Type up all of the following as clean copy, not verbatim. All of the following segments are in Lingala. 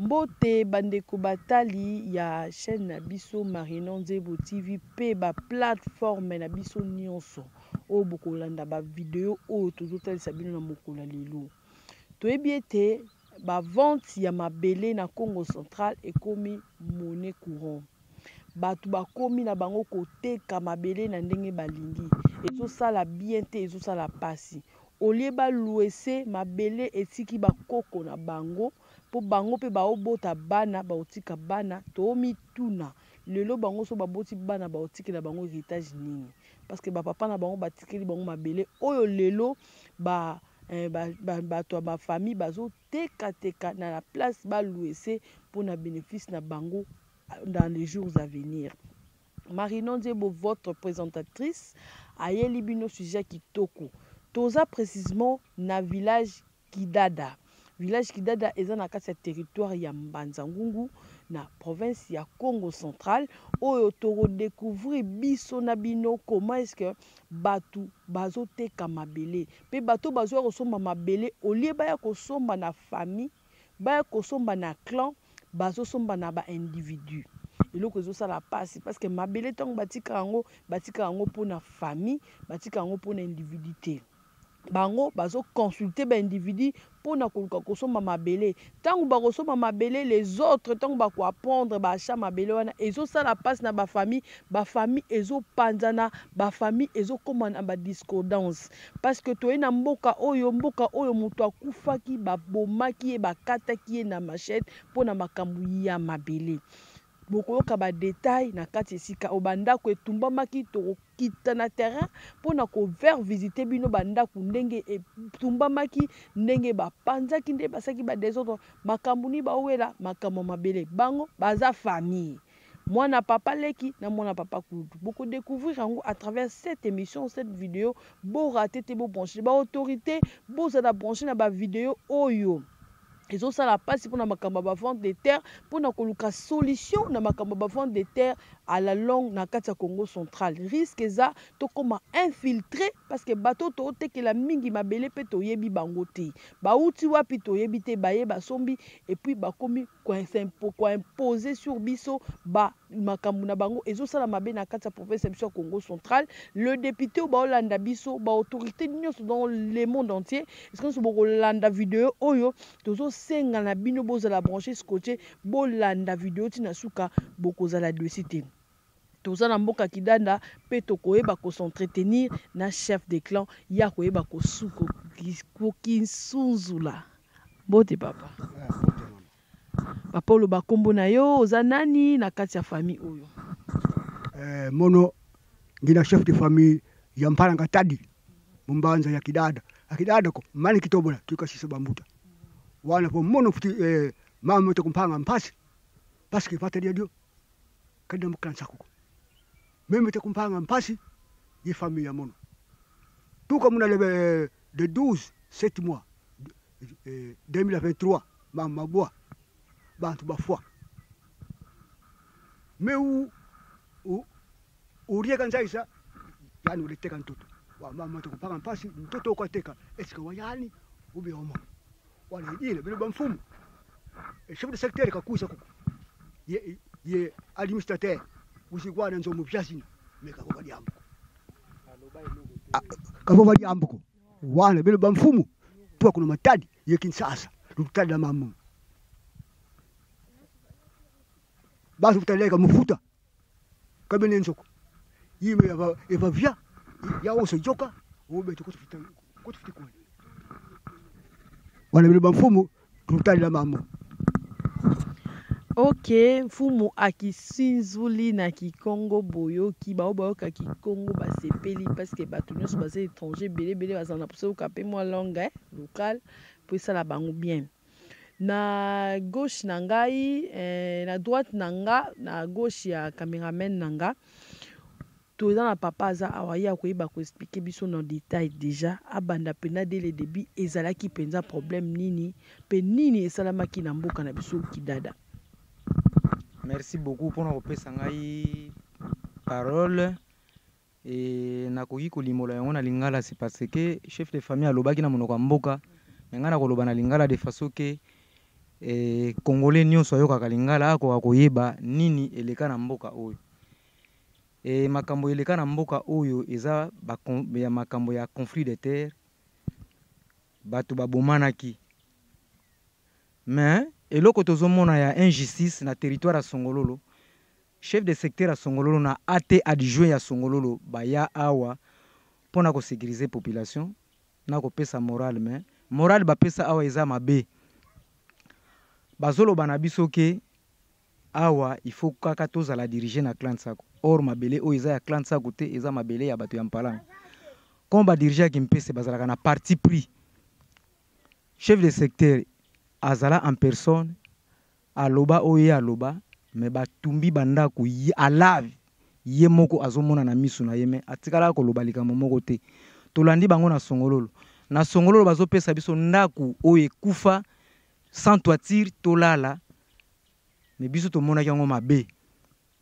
Mbote bandeko batali ya chaîne na biso Marinon Nzebo TV pe ba plateforme na biso nyonso oyo bokolanda ba video oyo tozotalisa bino na mokolo ya lelo. Toyebi ete ba vente ya mabele na Congo central ekomi monnaie courant. Bato bakomi na bango koteka mabele na ndenge balingi. Ezosala bien te, ezosala pasi. Au lieu ba louer mabele etiki bakoko na bango po bango pe baobota bana, baotika bana, tomituna lelo bango so baboti bana baotikela bango héritage nini? Parce que ba papa na bango batikeli bango mabele oyo lelo ba bato ya ba famille bazotekateka na la place ba louer mpona bénéfice na bango dans les jours à venir. Marinon Nzebo, votre présentatrice, ayeli bino sujet kitoko. Toza précisément na village Kidada. Village Kidada eza na kati ya territoire ya Mbanza-Ngungu na province ya Congo central oyo toko découvrir biso na bino comment est-ce que bato bazoteka mabele pe bato bazoya kosomba mabele au lieu baya kosomba na famille, baya kosomba na clan, bazosomba na ba individu. Eloko ezosala pasi parce que mabele ntango batika yango, batika yango mpona famille, batika yango mpona individu te. Bango bazoconsulte ba individu mpona koluka kosomba mabele. Ntango bakosomba mabele, les autres ntango bakoapprendre baachat mabele wana ezosala mpasi na bafamille, bafamille ezopanzana, bafamille ezokóma na badiscordance parce que toye na mboka oyo, mboka oyo moto akufaki, babomaki ye, bakataki ye na machette mpona makambo ya mabele. Bokoyoka badetail na kati esika oyo bandako etumbamaki, tokokita na terrain mpona kofaire visiter bino bandako ndenge etumbamaki, ndenge bapanzaki, nde basalaki badésordre, makambo nini bawela, makambo ya mabele. Bango baza famille, mwana papa leki na mwana papa kulutu. Bokodécouvrir yango à travers cette émission, cette vidéo. Borater te, bobranche baautorité, bozala branche na bavideo oyo ezosala mpasi mpona makambo ya bavente de terre, mpona koluka solution na makambo ya bavente de terre à la longue na kati ya Congo central. Risque eza tokóma infiltré parce que bato tootekela mingi mabele mpe toyebi bango te, bauti wapi toyebi te, baye basombi et puis bakomi koimpose sur biso ba makambo na bango, ezosala mabe na kati ya province ya biso ya Congo central. Le député oyo baolanda biso, baautorité nyonso dans le monde entier, est-ce nyonso bokolanda video oyo, tozosenga na bino bozala branché, scotché, bolanda video ntina suka, bokozala déçus te. Toza na mboka Kidanda mpe tokoyeba kos'entretenir na chef de clan ya koyeba kokinsunzula. Mbote papa. Papa, oloba nkombo na yo, oza nani na kati ya famille oyo? Mono ngina chef de famille ya Mpalanga Tadi mumbanza ya Kidada akidada ko mani kitobola tukasisa bambuta wana po mono futi mama to kumpanga mpasi parce que pata dio kada mukansa kuko meme te kumpanga mpasi ye famille ya mono tuka muna lebe de 12 7 mois 2023 mama bois bantu bafwa me u urieka nzaisa yani uleteka ntoto wa mama to kumpanga mpasi ntoto ukateka esika wa yani ube omo wala ile bino bamfumu e chef de secteur kakusa kuku ye ye administrateur usikwana nzomo byasina meka ko baliambuko kabo baliambuko wana bino bamfumu tuwa kuna Matadi ye Kinshasa lutadi la mamu basi kutaleka mufuta kabene nzoko yime yava eva via ya onso joka obeto kutufita kutufita kwa wana bino bamfumu lutadi la mamu. Ok, mfumu akisinzuli na kikongo, boyoki bao bayoka kikongo basepeli parce que bato nyonso baza étranger ebele ebele bazala na mposa yoka mpe mwa langue locale po esala bango bien. Na gauche na ngai, na droite na nga, na gauche ya cameraman na nga, toza na papa aza awa, ye akoyeba koexpliquer biso na détail déjà, abanda mpenza dès le début, ezalaki mpenza problème nini mpe nini esalamaki na mboka na biso Kidada. Merci beaucoup mpona kopesa ngai parole e nakoki kolimola yango na lingala. C'est parce que chef de famille alobaki na monoko ya mboka, me ngai nakoloba na lingala de façon ke Eh, Congolais nyonso ayokaka lingala akoka koyeba nini eleka na mboka oyo. Eh, makambo eleka na mboka oyo eza ba, ya makambo ya conflit de terre, bato babomanaki. Mais eloko tozomona ya injustice na territoire ya Songololo, chef de secteur ya Songololo na AT adjoint ya Songololo baya awa mpona kosécuriser population na kopesa morale, mais morale bapesa awa eza mabe. Bazoloba na biso ke awa il faut kaka tozala dirige na clan Nsaku. Or mabele oyo eza ya clan Nsaku te, eza mabele ya bato ya Mpalanga. Comme badirige ya Kimpese bazalaka na parti pris, chef de secteur azala en personne aloba oyo ye aloba, mais batumbi bandako alave ye moko azomona na misu na ye, mais atikalaka koloba likambo moko te. Tolandi bango na Songololo. Na Songololo bazopesa biso ndako oyo ekufa sans toiture, tolala, mais biso tomonaki yango mabe,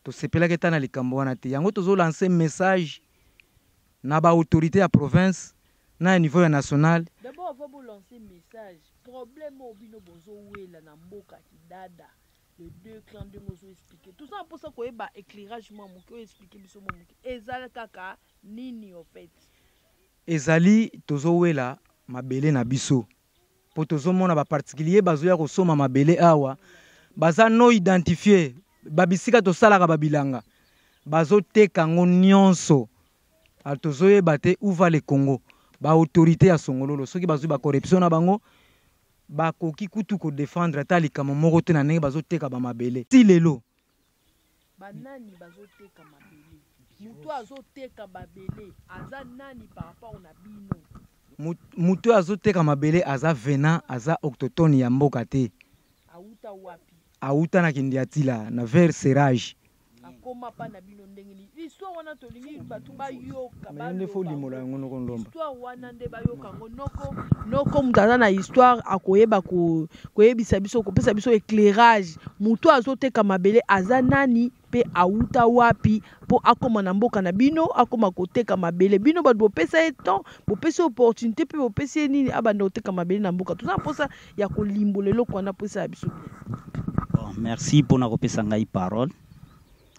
tosepelaki ata na likambo wana te. Yango tozolancer message na baautorité ya province na ya niveau ya national. D'abord, avant bolancer message, problème oyo bino bozowela na mboka Kidada, les deux clans, ndenge ozoexpliquer, toza na mposa koyeba éclairage mwa moke oyo expliquer biso mwa moke, ezala kaka nini en fait? Ezali tozowela mabele na biso, mpo tozomona baparticulier bazoya kosomba mabele awa, baza non identifié. Babisika tosalaka babilanga, bazoteka yango nyonso. Tozoyeba te où va le Congo. Baautorité ya Songololo, soki bazwi bacorruption na bango, bakoki kutu kodéfendre ata likambo moko te na ndenge bazoteka bamabele ti lelo. Banani bazoteka mabele? Moto azoteka mabele aza nani par rapport na bino? Moto oyo azoteka mabele aza venant, aza autochtone ya mboka te. Auta wapi? Auta na Kindiatila, na vers Serage. Akoma pa na bino ndenge nini? Histoire wana tolingi bato bayoka. Mais nde faut limola yango noko Ndomba. Histoire wana nde bayoka yango noko noko. Moto aza na histoire akoyeba koyebisa biso, kopesa biso éclairage. Moto azoteka mabele aza nani mpe auta wapi mpo akóma na mboka na bino, akóma koteka mabele? Bino bato bopesa ye temps, bopesi ye opportunité mpe bopesi ye nini abanda koteka mabele na mboka? Toza na mposa ya kolimbola eloko wana mpo esala biso bien. Bon, merci mpona kopesa ngai parole.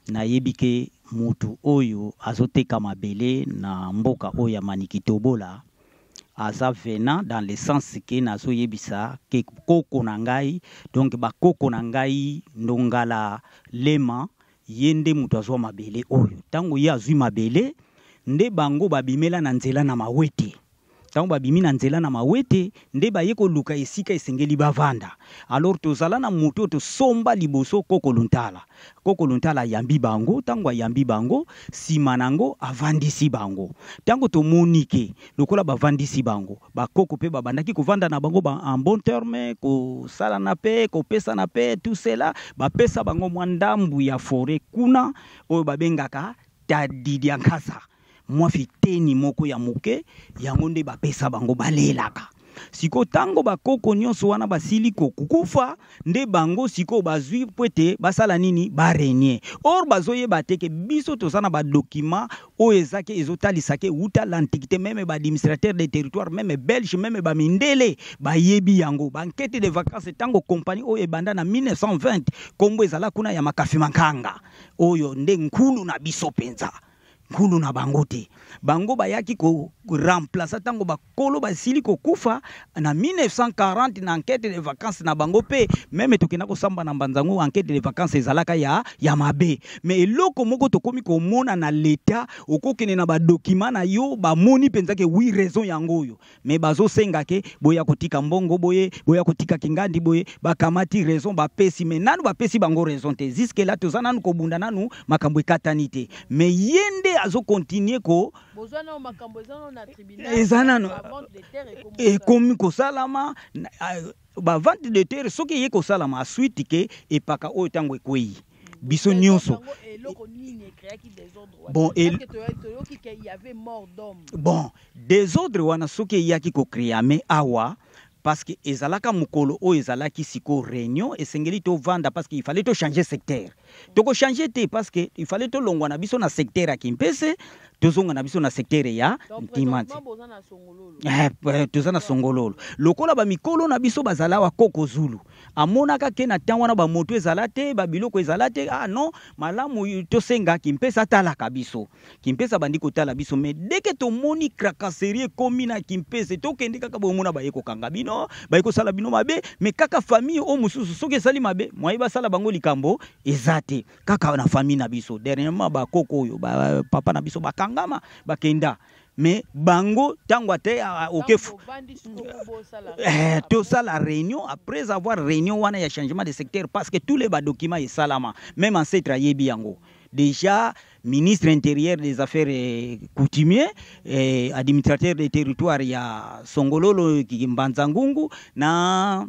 Nayebi ke mutu oyo azoteka mabele na mboka oyo ya Maniki Tobola aza venant, dans le sens ke nazoyebisa ke koko na ngai, donc bakoko na ngai Ndongala Lema, ye nde moto azwa mabele oyo. Ntango ye azwi mabele, nde bango babimela na nzela na Mawete. Ntango babimi na nzela na Mawete, nde baye koluka esika esengeli bavanda. Alors tozala na moto oyo tosomba liboso, koko Luntala. Koko Luntala ayambi bango. Ntango ayambi bango, nsima nango avandisi bango. Ntango tomoni ke lokola bavandisi bango, bakoko mpe babandaki kovanda na bango ba en bon terme, kosalana mpe kopesana mpe tout cela, bapesa bango mwa ndambu ya forêt kuna oyo babengaka Tadidiankasa, mwa fiteni moko ya moke, yango nde bapesa bango balelaka. Sikoyo ntango bakoko nyonso wana basili kokufa, nde bango sikoyo bazwi po ete basala nini? Barenier. Or bazoyeba te ke biso toza na badocument oyo eza ke ezotalisa ke wuta l'antiquité, même baadministrateur de territoire, même belge, même bamindele bayebi yango. Baenquête de vacances, ntango compagnie oyo ebanda na 1920, nkombo ezala kuna ya Makafi Mankanga, oyo nde nkulu na biso mpenza, nkulu na bango te. Bango bayaki koremplacer ntango bakolo basili kokufa na 1940 na enquête de vacances na bango. Mpe même tokenda kosamba na Mbanzango, enquête de vacances ezalaka ya mabe. Mais eloko moko tokomi komona na leta, okokende na badocument na yo, bamoni mpenza ke oui, raison yango oyo, mais bazosenga ke boya kotika mbongo boye, boya kotika kingandi boye. Bakamati raison, bapesi, mais nanu bapesi bango raison te. Jusque là toza nanu kobunda, nanu makambo ekatani te, mais ye nde azocontinuer ko Bozwa nano makambo eza nano na tribunal. Eza nano. Bavente de terre ekomi. Ekomi kosalama bavente de terre. Soki eye kosalama suite ke epaka oyo ntango ekwei biso nyonso. Eloko nini ecréaki désordre wana? Bon, Parce que toyoki ke il y avait mort d'homme. Bon, désordre wana soki eyaki kocréer awa, parce que ezalaka mokolo oyo ezalaki sikoyo réunion, esengeli tovanda, parce que il fallait tochanger secteur. Tokochanger te parce que il fallait tolongwa na biso na secteur ya Kimpese. Tozonga na biso na secteur ya Ntimanti. Eh, eh, toza na Songololo. Lokola bamikolo na biso bazala awa, koko Zulu amonaka ke na ntango wana bamoto ezala te, babiloko ezala te. Ah non, malamu tosenga Kimpesa atalaka biso. Kimpesa abandi kotala biso, mais dès que tomoni cracasserie ekomi na Kimpese, tokende kaka boye, omona baye kokanga bino, baye kosala bino mabe. Mais kaka famille oyo mosusu soki esali mabe, moye basala bango likambo eza te. Kaka na famille na biso dernièrement, bakoko oyo ba, papa na biso bakangama, bakenda. Mais bango ntango ate okefu eh, tosala réunion. Après avoir réunion wana ya changement de secteur, parce que tous les badocuments esalama, même ancêtre ayebi yango déjà, ministre intérieur des affaires coutumiers, administrateur des territoires ya Songololo, Mbanza Ngungu, na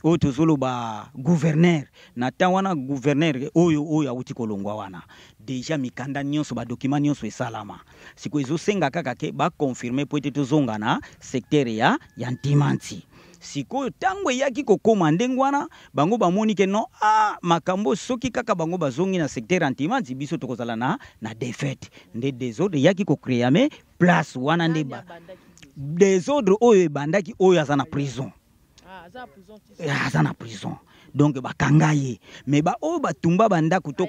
oyo tozoloba gouverneur na ntango wana, gouverneur oyo awuti kolongwa wana. Déjà mikanda nyonso, badocument nyonso esalama. Sikoyo ezosenga kaka ke baconfirme po ete tozonga na secteur ya Ntimanti. Sikoyo ntango eyaki kokóma ndenge wana, bango bamoni ke non, ah, makambo soki kaka bango bazongi na secteur ya Ntimanti, biso tokozala na défaite. Nde désordre eyaki kocréer place wana. Nde ba désordre oyo ebandaki, oyo aza na prison. Eh, aza na prison, donc bakanga ye. Mais baoyo batumba bandako to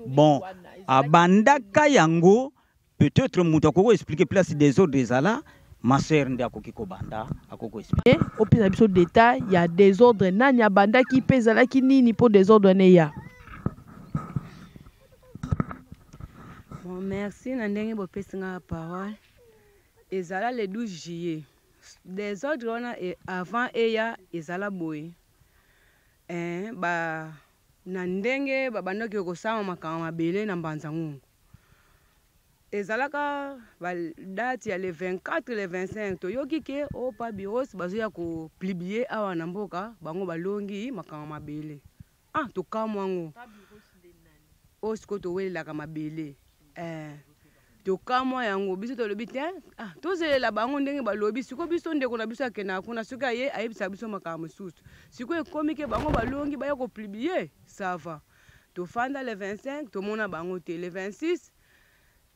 bon, abandaka yango. Peut-être moto akoki expliquer place désordre ezala, ma sœur nde akoki kobanda, akoki koexpliquer. Opesa biso détail ya désordre, nani abandaki mpe ezalaki nini mpo désordre wana eya? Bon, merci na ndenge bopesi nga parole. Ezala le 12 juillet, désordre wana. Avant eya, ezala boye, eh, ba na ndenge babandaki kosala makambo mabele na Mbanza Ngungu, ezalaka badate ya le 24, le 25. Toyoki ke o pa biros bazoya kopublier awa na mboka, bango balongi makambo mabele. Ah, tokamwa yango. Oyo sikoyo towelelaka mabele, eh, tokamwa yango. Biso tolobi te, ah, tozelela bango ndenge balobi. Sikoyo biso, ndeko na biso akendaka kuna, soki aye ayebisaka biso makambo mosusu. Sikoyo ekomi ke bango balongi, baya kopublier, ça va. Tofanda le 25, tomona bango te. Le 26,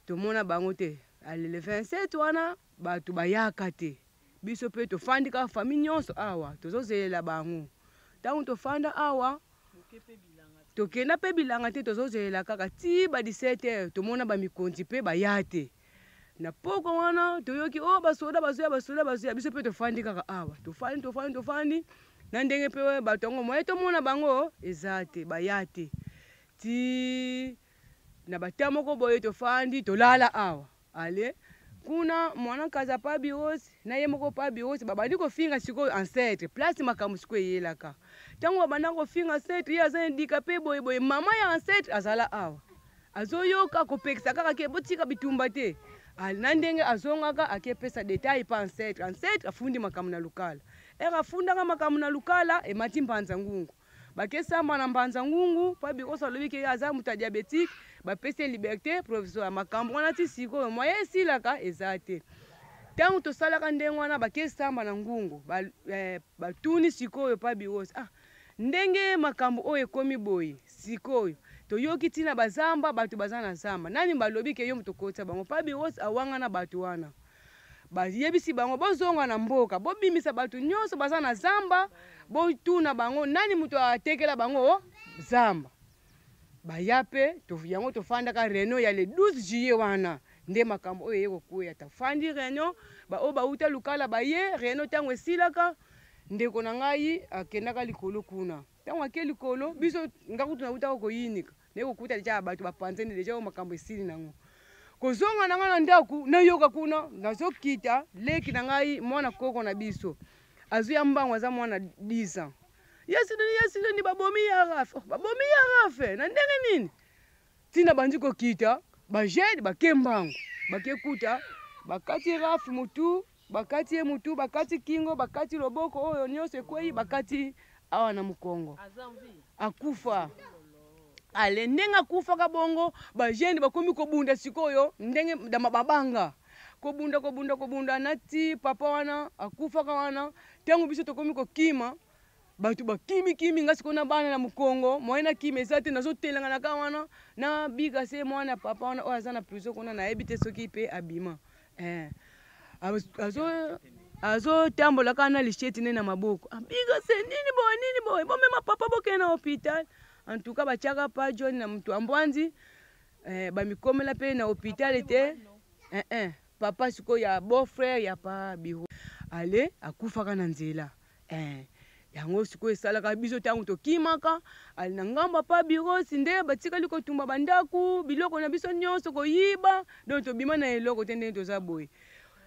tomona bango te. Ale, le 27 wana bato bayaka te. Biso mpe tofandi kaka, famille nyonso awa, tozozelela bango. Ntango tofanda awa, tokenda mpe bilanga te, tozozelela kaka ti ba 17 heures, tomona bamikonzi mpe baya te. Na poko wana toyoki o oh, basoda bazoya, basoda bazoya. Biso mpe tofandi kaka awa, tofandi, tofandi, tofandi na ndenge mpe bato yango moye tomona bango eza te, baya te. Ti na bata moko boye tofandi, tolala awa. Ale, kuna mwana nkaza pa biros na ye moko pa biros babandi kofinga sikoyo ancêtre. Place makambo sikoyo eyelaka, ntango babanda kofinga ancêtre, ye aza handicapé boyeboye. Mama ya ancêtre azala awa, azoyoka kopekisa kaka ke botika bitumba te. Na ndenge azongaka, akepesa détail pa ancêtre. Ancêtre afundi makambo na Lukala. Ere afundaka makambo na Lukala, emati Mbanza Ngungu, bakesamba na Mbanza Ngungu. Mpo bikoso alobi ke aza moto ya diabétique, bapesi ye liberté provisoire. Makambo wana ti sikoyo moye esilaka eza te. Ntango tosalaka ndenge wana, bakesamba na Ngungu, batuni sikoyo pa biros, ah, ndenge makambo oyo ekomi boye sikoyo, toyoki ntina bazamba, bato baza na zamba, nani balobi ke yo moto okotisa bango? Pa biros awanga na bato wana, bayebisi bango bozonga na mboka, bobimisa bato nyonso baza na zamba, botuna bango nani moto atekela bango zamba. Baya mpe yango. Tofandaka réunion ya le 12 juillet wana, nde makambo oyo eye kokweya. Tofandi réunion, baoyo bauta Lukala baye réunion. Ntango esilaka, ndeko na ngai akendaka likolo kuna. Ntango ake likolo, biso nga kutu nautaka koyinika, naye kokuta déjà bato bapanzani déjà. Oyo makambo esili nango, kozonga na ngai na ndako, nayoka kuna nazokita, leki na ngai, mwana koko na biso, azwi ya mbango, aza mwana 10 ans. Yesidoni, yesidoni, babomi ya Rafe, oh, babomi ya Rafe na ndenge nini? Ntina bandi kokita, bajeunes bake mbango, bakekuta bakati Rafe motu, bakati ye motu, bakati kingo, bakati loboko, oyo nyonso ekwei, bakati awa na mokongo, akufa. Ale, ndenge akufaka bongo, bajeunes bakomi kobunda sikoyo, ndenge babanga kobunda, kobunda, kobunda na ti papa wana akufaka wana. Ntango biso tokomi kokima. Bato bakimikimi, nga sikoyo na bana na mokongo, moyen nakima eza te, nazotelengana kaka wana nabika se mwana papa wana oyo aza na prison kuna, nayebi te soki mpe abima. Eh, azotambola kaka na licheti ne na maboko, abika se nini boye nini boye, bomema papa bokende na hôpital. En tout cas batiaka pa John na moto ya mbwanzi, eh, bamikomela mpe na hôpital te. Eh, eh, papa sikoyo ya beau frère ya pa biro ale akufaka na nzela. Eh, yango sikoyo esalaka biso ntango tokimaka ali na ngambo ya pa birosi nde batikali kotumba bandako, biloko na biso nyonso koyiba, donc tobima na eloko te ndenge toza boye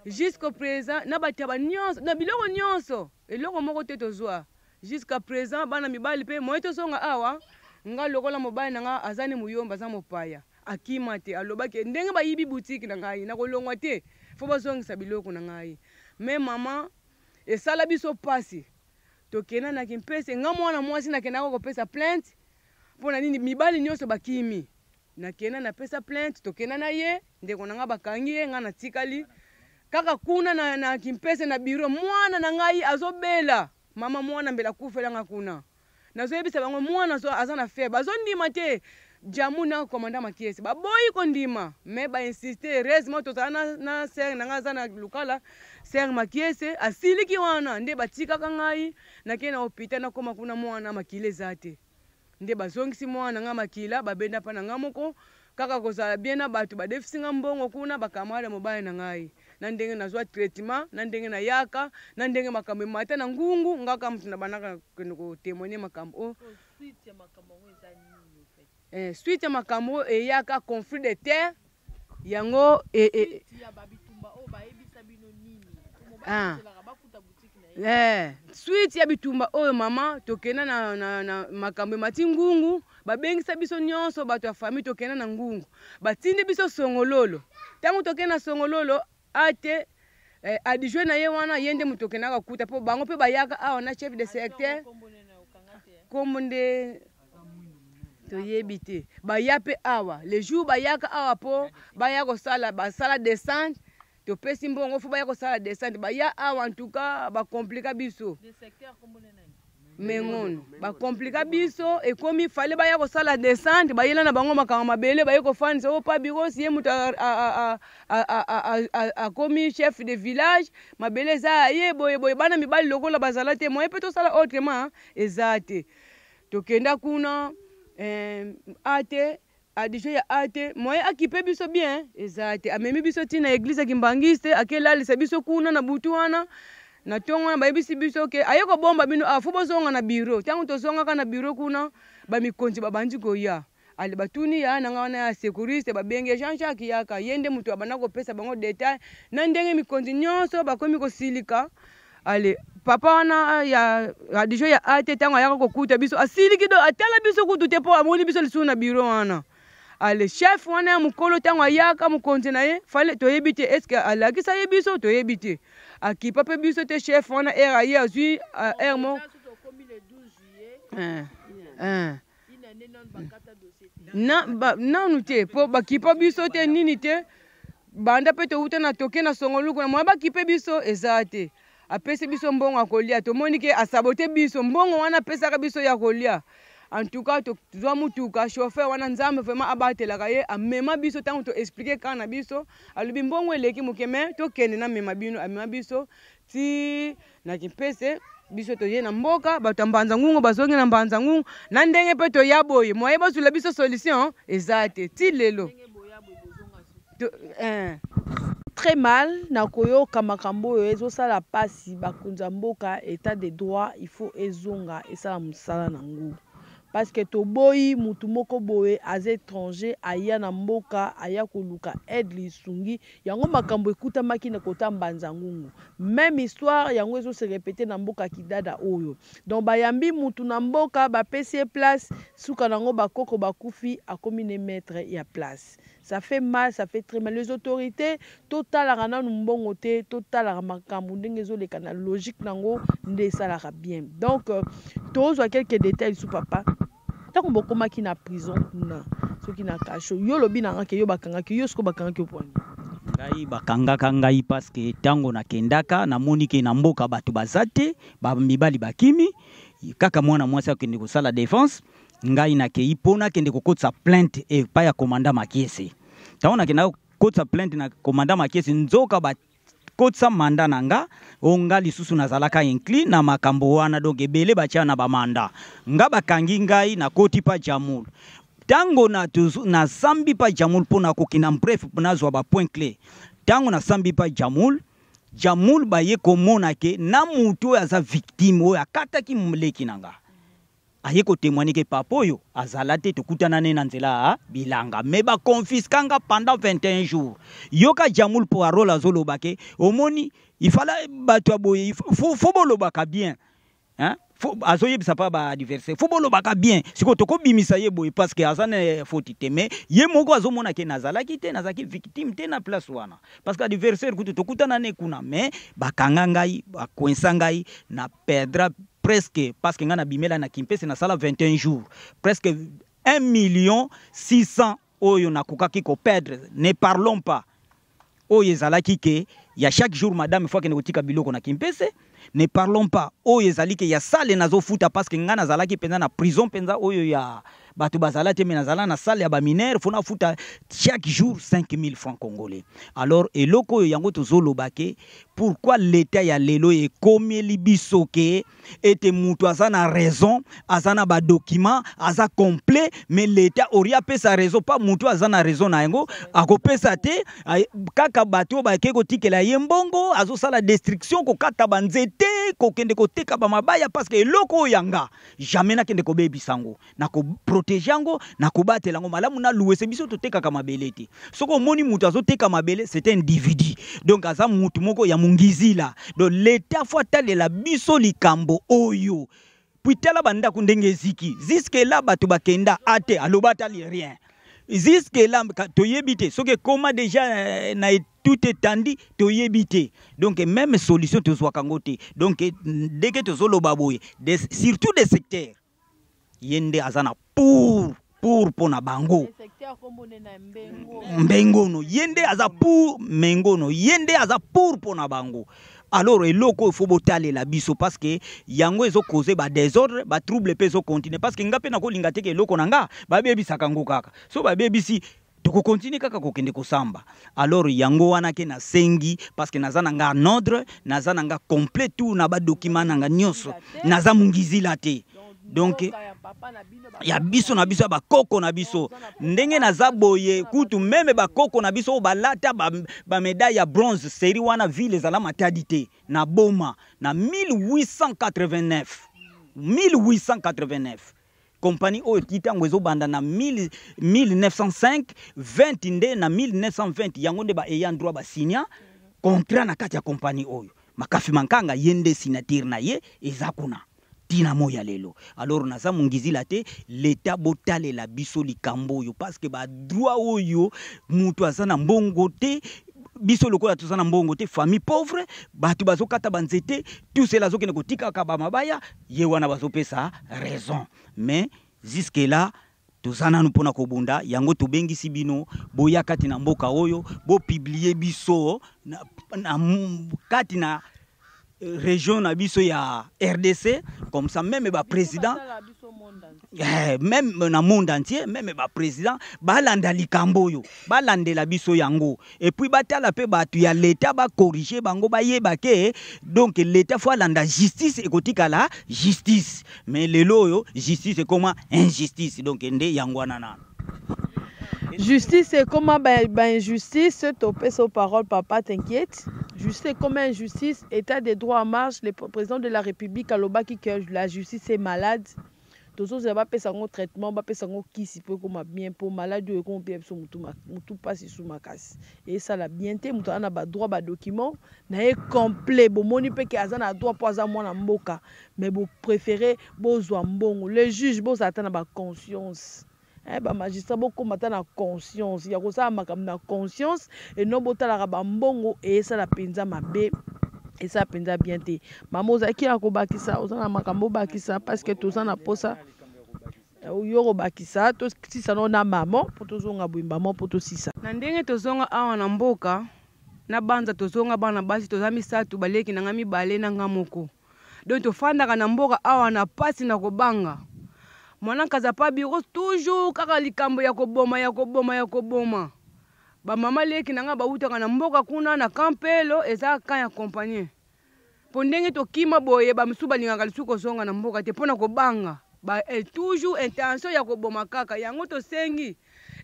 jusqu'au présent, na bataba nyonso na biloko nyonso, eloko moko te tozwa jusqu'à présent. Bana mibali mpe moye tozonga awa, nga lokola mobali na nga aza ni muyomba, aza mopaya, akima te, alobaki ndenge bayibi boutique na ngai nakolongwa te, fo bazongisa biloko na ngai. Me mama, esala biso pasi, tokenda na Kimpese, nga mwana mwasi nakendaka kopesa plainte mpo na nini mibali nyonso bakimi. Nakenda napesa plainte, tokenda na ye ndeko na nga, bakangi ye, nga natikali kaka kuna na Kimpese na bureau. Mwana na ngai azobela, mama, mwana mbela akufelanga kuna. Nazoyebisa bango mwana aza na fièvre, bazondima te. Jamu na commandant Makiese baboyi kondima, mais bainsiste. Heureusement tozala na sœur na ngai aza na Lukala, sœur Makiese asiliki wana nde batikaka ngai nakei na hôpital. Nakoma kuna, mwana makila eza te, nde bazongisi mwana ngai makila, babenda mpa na ngai moko kaka kozala bien na bato, badefisi nga mbongo kuna, bacamarade mobali na ngai, na ndenge nazwa traitement, na ndenge nayaka, na ndenge makambo emata na ngungu, ngaka moto na bandaka kende kotémoigne makambo oyo. Eh, suite ya makambo oyo eyaka conflit de terre yango ah. Eh, suite ya bitumba oyo mama, tokenda na makambo emati ngungu, babengisa biso nyonso bato ya famille, tokenda na ngungu, batindi biso Songololo. Ntango tokenda na Songololo, ate eh, adjoint na ye wana, ye nde moto okendaka kuta mpo bango mpe bayaka awa na chef de secteur, kombo nde toyebi te. Baya mpe awa, le jour bayaka awa mpo baya kosala, basala descente, topesi mbongo fo baya kosala descente, baya awa, en tout cas bakomplika biso mengono, bakomplika biso. Ekomi fale baya kosala descente, bayela na bango makambo mabele, baye kofandisa oyo pa birosi, ye moto akomi chef de village, mabele eza ya ye boye boye. Bana mibali lokola bazala te, moye mpe tosala autrement eza te. Tokenda kuna, eh, ate adjoint ya ate moye akipe biso bien eza te, amemi biso ntina église ya Kimbangiste, akelalisa biso kuna na butu wana. Na ntongo wana bayebisi biso ke aye kobomba bino awa, fo bozonga na bureau. Ntango tozongaka na bureau kuna, bamikonzi babandi koya. Ale batuni ya na nga wana ya sécuriste, babenge Jean Jacques yaka, ye nde moto abanda kopesa bango detail na ndenge mikonzi nyonso bakomi kosilika. Ale papa wana ya adjoint ya ate, ntango ayaka kokuta biso, asiliki do atala biso kutu te mpo amoni biso lisusu na bureau wana. Ale chef wana ya mokolo, ntango ayaka, mokonzi na ye fale, toyebi te est-ce alakisa ye biso, toyebi te, akipa mpe biso te. Chef wana ere aye azwi aire mo nanu te mpo bakipa biso te nini te. Banda mpe touta na toke na Songoluku na moya, bakipe biso eza te. Apesi biso mbongo ya kolia, tomoni ke asabote biso mbongo wana apesaka biso ya kolia. En tout cas tozwa mutuka, chauffeur wana, Nzambe vraiment abatelaka ye, amema biso. Ntango toexplike kaka na biso, alobi mbongo eleki moke, me tokende, namema bino. Amema biso ti na Kimpese. Biso toye na mboka, bato ya Mbanza Ngungu bazongi na Mbanza Ngungu. Na ndenge mpe toya boye, moye bazwela biso solution eza te ti lelo. Eh. Très mal na koyoka makambo oyo ezosala mpasi. Bakonzi ya mboka, état de droit il faut ezonga, esala mosala nango, parce que toboyi mutu moko boye aza étranger aya na mboka, aya koluka aide, lisungi. Yango makambo ekutamaki na kota Mbanza Ngungu, même histoire yango ezose répéter na mboka Kidada oyo. Donc bayambi mutu na mboka, bapesi ye place, suka nango bakoko bakufi, akomi ne maître ya place. Ça fait mal, ça fait très mal. Les autorités, totalaka nanu mbongo te, totalaka makambo ndenge ezoleka na logique nango nde esalaka bien. Donc tozwa quelques détails lisusu. Papa, ntango bokomaki na prison kuna, soki na cachot, yo olobi na nga ke yo bakangaki yo, siko bakangaki yo pwani? Ngai bakangaka ngai parce que ntango nakendaka, namoni ke na mboka bato baza te, bamibali bakimi. Kaka mwana mwasi akende kosala defense, ngai nakei mpo nakende kokotisa plainte epai ya commandant Makiese. Ntango nakendaka kokotisa plainte na commandant Makiese, nzoka bakotisa mandat na nga, o nga lisusu nazalaka inclus na makambo wana, donc ebele batia na ba mandat nga, bakangi ngai, nakoti pa Jamul. Ntango nasambi pa Jamul mpo nakokenda bref nazwa ba point clé, ntango nasambi pa Jamul, Jamul baye komona ke na mutu oyo aza victime oyo akataki leki na nga, aye kotémoigner ke papa oyo azala te, tokutana ne na nzela ya bilanga, me baconfiska nga pendant 21 jours. Yoka Jamul parole azoloba ke omoni ifala bato ya boye fo bolobaka bien, hein? Azoyebisa mpa baadversaire fo bolobaka bien. Sikoyo tokobimisa ye boye parce que aza na faute te, mais ye moko azomona ke nazalaki te, nazalaki victime te na place wana, parce que adversaire kutu tokutana ne kuna, mais bakanga ngai, bakoinsa ngai na perdra presque, parce que ngai nabimela na Kimpese, nasala 21 jours, presque 1 million 600 oyo nakokaki koperdre. Ne parlons pas oyo ezalaki ke ya chaque jour madame fo akende kotika biloko na Kimpese. Ne parlons pas oyo ezali ke ya sale nazofuta, parce que ngai nazalaki mpenza na prison mpenza oyo ya bato bazala te, me nazala na salle ya baminere, fo nafuta chaque jour 5000 francs congolais. Alors eloko oyo yango tozoloba ke pourquoi l'état ya lelo ekomeli biso ke ete mutu aza na raison, aza na badocument, aza complet, mais l'état ori apesa raison pa mutu aza na raison na yango akopesa te, kaka bato oyo bakei kotikela ye mbongo, azosala destruction, kokata banzete, kokende koteka bamabaya, parce que eloko oyo yanga jamais nakende kobebisa yango, nakoprotege yango, nakobatela yango malamu. Naluwese biso totekaka mabele te. Soki omoni moto azoteka mabele, c'est un individu, donc aza mutu moko ya mongizila. Donc l'état fo atalela biso likambo oyo. Puis tala bandako ndenge eziki jusque là, bato bakenda ate aloba atali rien jusque là, toyebi te soki ekoma déjà na tout étendu, toyebi te. Donc même solution tozwaka yango te. Donc ndenge tozoloba boye, surtout des secteurs, ye nde aza na pour mpo na bango Mbengono, ye nde aza pour Mengono, ye nde aza pour mpo na bango. Alors eloko oyo fo botalela biso, parce que yango ezokoze badésordre, batrouble mpe ezocontinue, parce que nga mpe nakolinga te ke eloko na nga babebisaka yango kaka. So babebisi, tokokontinue kaka kokende kosamba. Alors yango wana ke nasengi, parce que naza na nga en ordre, naza na nga complet, tout na badocument na nga nyonso, naza mongizila te. Donc ya biso na biso ya bakoko na biso, ndenge naza boye, kutu même bakoko na biso oyo balata bamédaille ba ya bronze série wana, ville ezala Matadi te, na Boma na 1889. 1889 kompani oyo ti ntango ezobanda na 1905 20 nde na 1920 yango nde baayant droit basinya contrat na kati ya kompani oyo. Makafi Mankanga ye nde signature na ye eza kuna ntina moi ya lelo. Alors naza mongizila te. Leta botalela biso likambo oyo, parce que badroit oyo moto aza na mbongo te, biso lokola toza na mbongo te, famille pauvre, bato bazokata banzete, tout cela azokende kotikaka bamabaya, ye wana bazopesa raison. Mais jusque là toza nanu mpona kobunda yango. Tobengisi bino boya kati na mboka oyo, bopublier biso na kati na région na biso ya RDC, comme ça même baprésident, même na monde entier, même baprésident balanda likambo oyo, balandela biso yango, et puis batala mpe bato ya leta bacorrige bango, bayeba ke donc leta fo alanda justice, ekotikala justice. Mais lelo oyo justice ekoma injustice, donc nde yango wana nano. Justice ekoma bainjustice. Topesa parole, papa, t'inquiète. Justice ekoma injustice. État de droit en marche. Le président de la République alobaki que la justice est malade. Tozozela bapesa yango traitement, bapesa yango kisi mpo ekoma bien, mpo maladi oyo ekoma mpe biso mutu mpasi su makasi, esala bien te. Moto aza na badroit, badocument na ye complet, bomoni mpe ke aza na droit mpo aza mwana mboka, mais bopréféré bozwa mbongo. Le juge, bozala ata na baconscience, bamagistrat, bokóma ata na conscience ya kosala makambo na conscience, eno botalaka bambongo. Eyesala mpenza mabe, esala mpenza bien te. Mama, ozalaki ya kobakisa, oza na makambo obakisa? Parce que toza na posa yo kobakisa, tosisa no na mama mpo tozonga boye, mama, mpo tosisa. Na ndenge tozonga awa na mboka na Banza, tozonga bana basi toza misato, baleki na nga mibale na nga moko. Donc tofandaka na mboka awa na pasi na kobanga. Mwana nkaza pa bureau toujours kaka likambo ya koboma ya koboma ya koboma. Ba mama leki na nga bawutaka na mboka kuna na Kampelo, eza camp ya compagnie. Po ndenge tokima boye ba misusu balingaka lisusu kozonga na mboka te pona kobanga. Ba toujours intention ya koboma kaka. Yango tosengi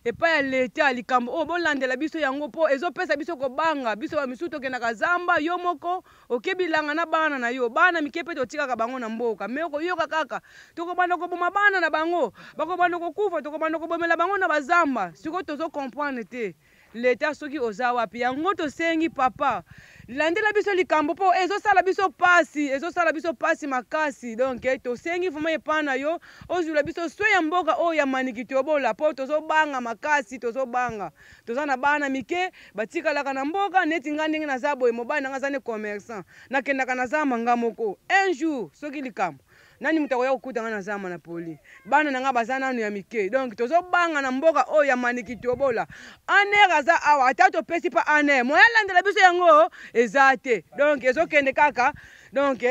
epai ya leta likambo oyo bolandela biso yango po ezopesa biso kobanga. Biso ba misusu tokendaka zamba, yo moko oke bilanga na bana na yo, bana mike pe totikaka bango na mboka, mais okoyoka kaka tokobanda koboma bana na bango, bakobanda kokufa, tokobanda kobomela bango na bazamba. Sikoyo tozo comprendre te leta soki oza wapi. Yango tosengi papa landela biso likambo po ezosala biso pasi, ezosala biso pasi makasi. Donc tosengi vraiment epai na yo ozwila biso soin ya mboka oyo ya Maniki Tobola, po tozobanga makasi, tozobanga. Toza na bana mike batikalaka na mboka neti nga ndenge naza boye, mobali na nga aza ne commerçant, nakendaka na zamba nga moko. Un jour soki likambo nani moto akoya kokuta nga na zamba na poli, bana na nga baza nanu ya mike. Donc tozobanga na mboka oyo ya Maniki Tobola. Aner aza awa, ata topesi pa Aner moya alandela biso yango eza te. Donc ezokende kaka, donc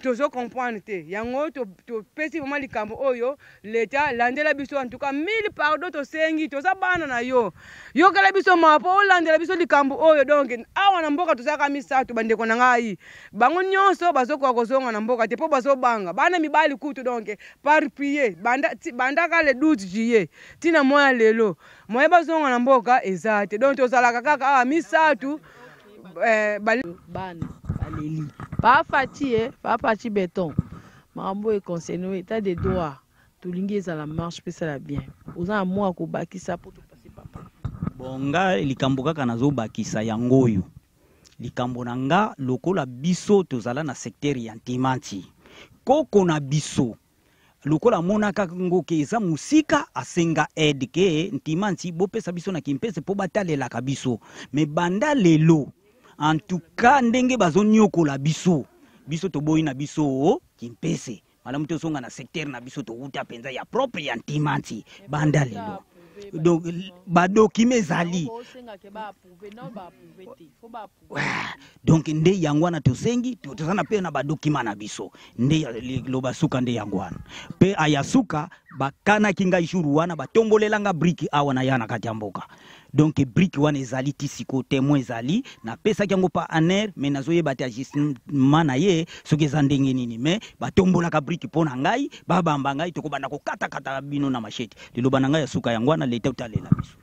tozo comprendre te. Yango topesi vraiment likambo oyo leta landela biso. En tout cas mille pardon tosengi, toza bana na yo, yokela biso mawa po olandela biso likambo oyo. Donc awa na mboka tozalaka misato, bandeko na ngai bango nyonso bazokoka kozonga na mboka te po bazobanga, bana mibali kutu. Donc par prier bandaka le 12 juillet tina moya lelo moya bazonga na mboka eza te. Donc tozalaka kaka awa misato. Bana baleli pa Fatshi, pa Fatshi beton makambo e concerne état de droit, tolingi ezala marche mpe esala bien. Oza na mwa kobakisa po topase papa? Bon, nga likambo kaka nazobakisa yango oyo, likambo na nga lokola biso tozala na secteur ya Ntimanti, koko na biso lokola amonaka ngo ke eza mosika, asenga aide ke Ntimanti bopesa biso na Kimpese mpo batalelaka biso. Me banda lelo, en tout cas ndenge bazoniokola biso, biso toboyi na biso Kimpese, malamu tozonga na secteur na biso towuta mpenza ya propre ya Ntimanti. Banda lelo, donc badokima ezali, donc nde yango wana tosengi, toza na mpe na badokima na biso. Nde loba suka nde yango wana mpe aya suka bakanaki ngai jour wana batombolelanga briki awa na ya na kati ya mboka. Donc briki wana ezali ti sikoyo, témoin ezali, napesaki yango pa aner, mais nazoyeba te agissement na ye soki eza ndenge nini. Mais batombolaka briki mpo na ngai, babamba ngai, tokobanda kokatakata bino na machete. Liloba na ngai ya suka yango wana, leta otalela biso.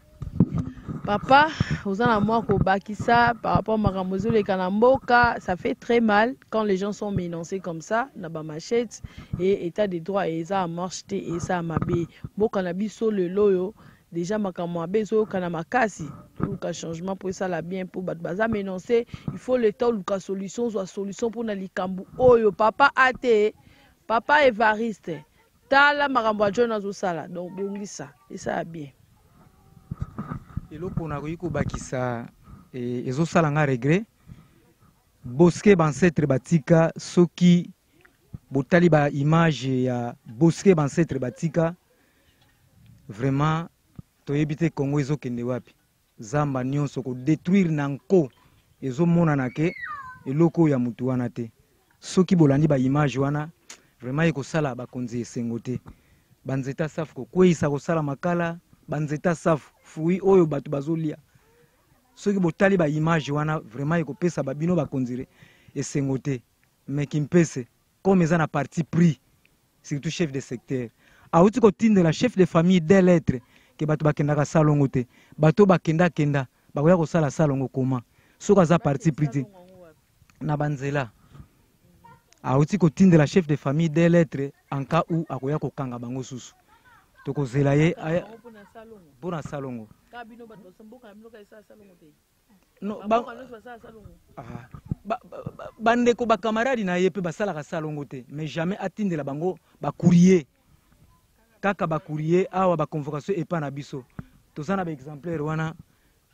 Papa, oza na mwa kobakisa par rapport makambo ezoleka na mboka? Ça fait très mal quand les gens sont menacés comme ça na bamachete, et état de droit eza en marche te, eza mabe. Mboka na biso lelo oyo déjà makambo mabe ezoyokana makasi. Toluka changement mpo esala bien, mpo bato baza menacé. Il faut leta oluka solution, ozwa solution mpona likambo oyo. Papa ate papa Evariste, tala makambo ya John azosala, donc bongisa esala bien. Eloko nakoki kobakisa, ezosala nga regret, bosquet baancêtre batika. Soki botali ba image ya bosquet baancêtre batika, vraiment toyebi te Congo ezokende wapi. Zamba nyonso kodétruire na nko, ezomonana ke eloko oyo ya mutu wana te. Soki bolandi ba image wana, vraiment ekosala bakonzi esengo te. Banzete safu kokweyisa, kosala makala, banzete safu, fruit oyo bato bazolia. Soki botali ba image wana, vraiment ekopesa babino bakonzi esengo te. Mais Kimpese comme eza na parti pris, surtout chef de secteur awuti kotindela chef de famille des lettres ke bato bakendaka salongo te. Bato bakenda-kenda bakoya kosala salongo koma soki aza parti pris te na banzela. Awuti kotindela chef de famille des lettres en cas où akoya kokanga bango susu, tokozela ye mpona salongo. No, bandeko bakamaradi na ye mpe basalaka salongo te, mais jamais atindela bango bacourrier, kaka bacourrier awa baconvocation epa na biso. Toza na baexemplaire wana,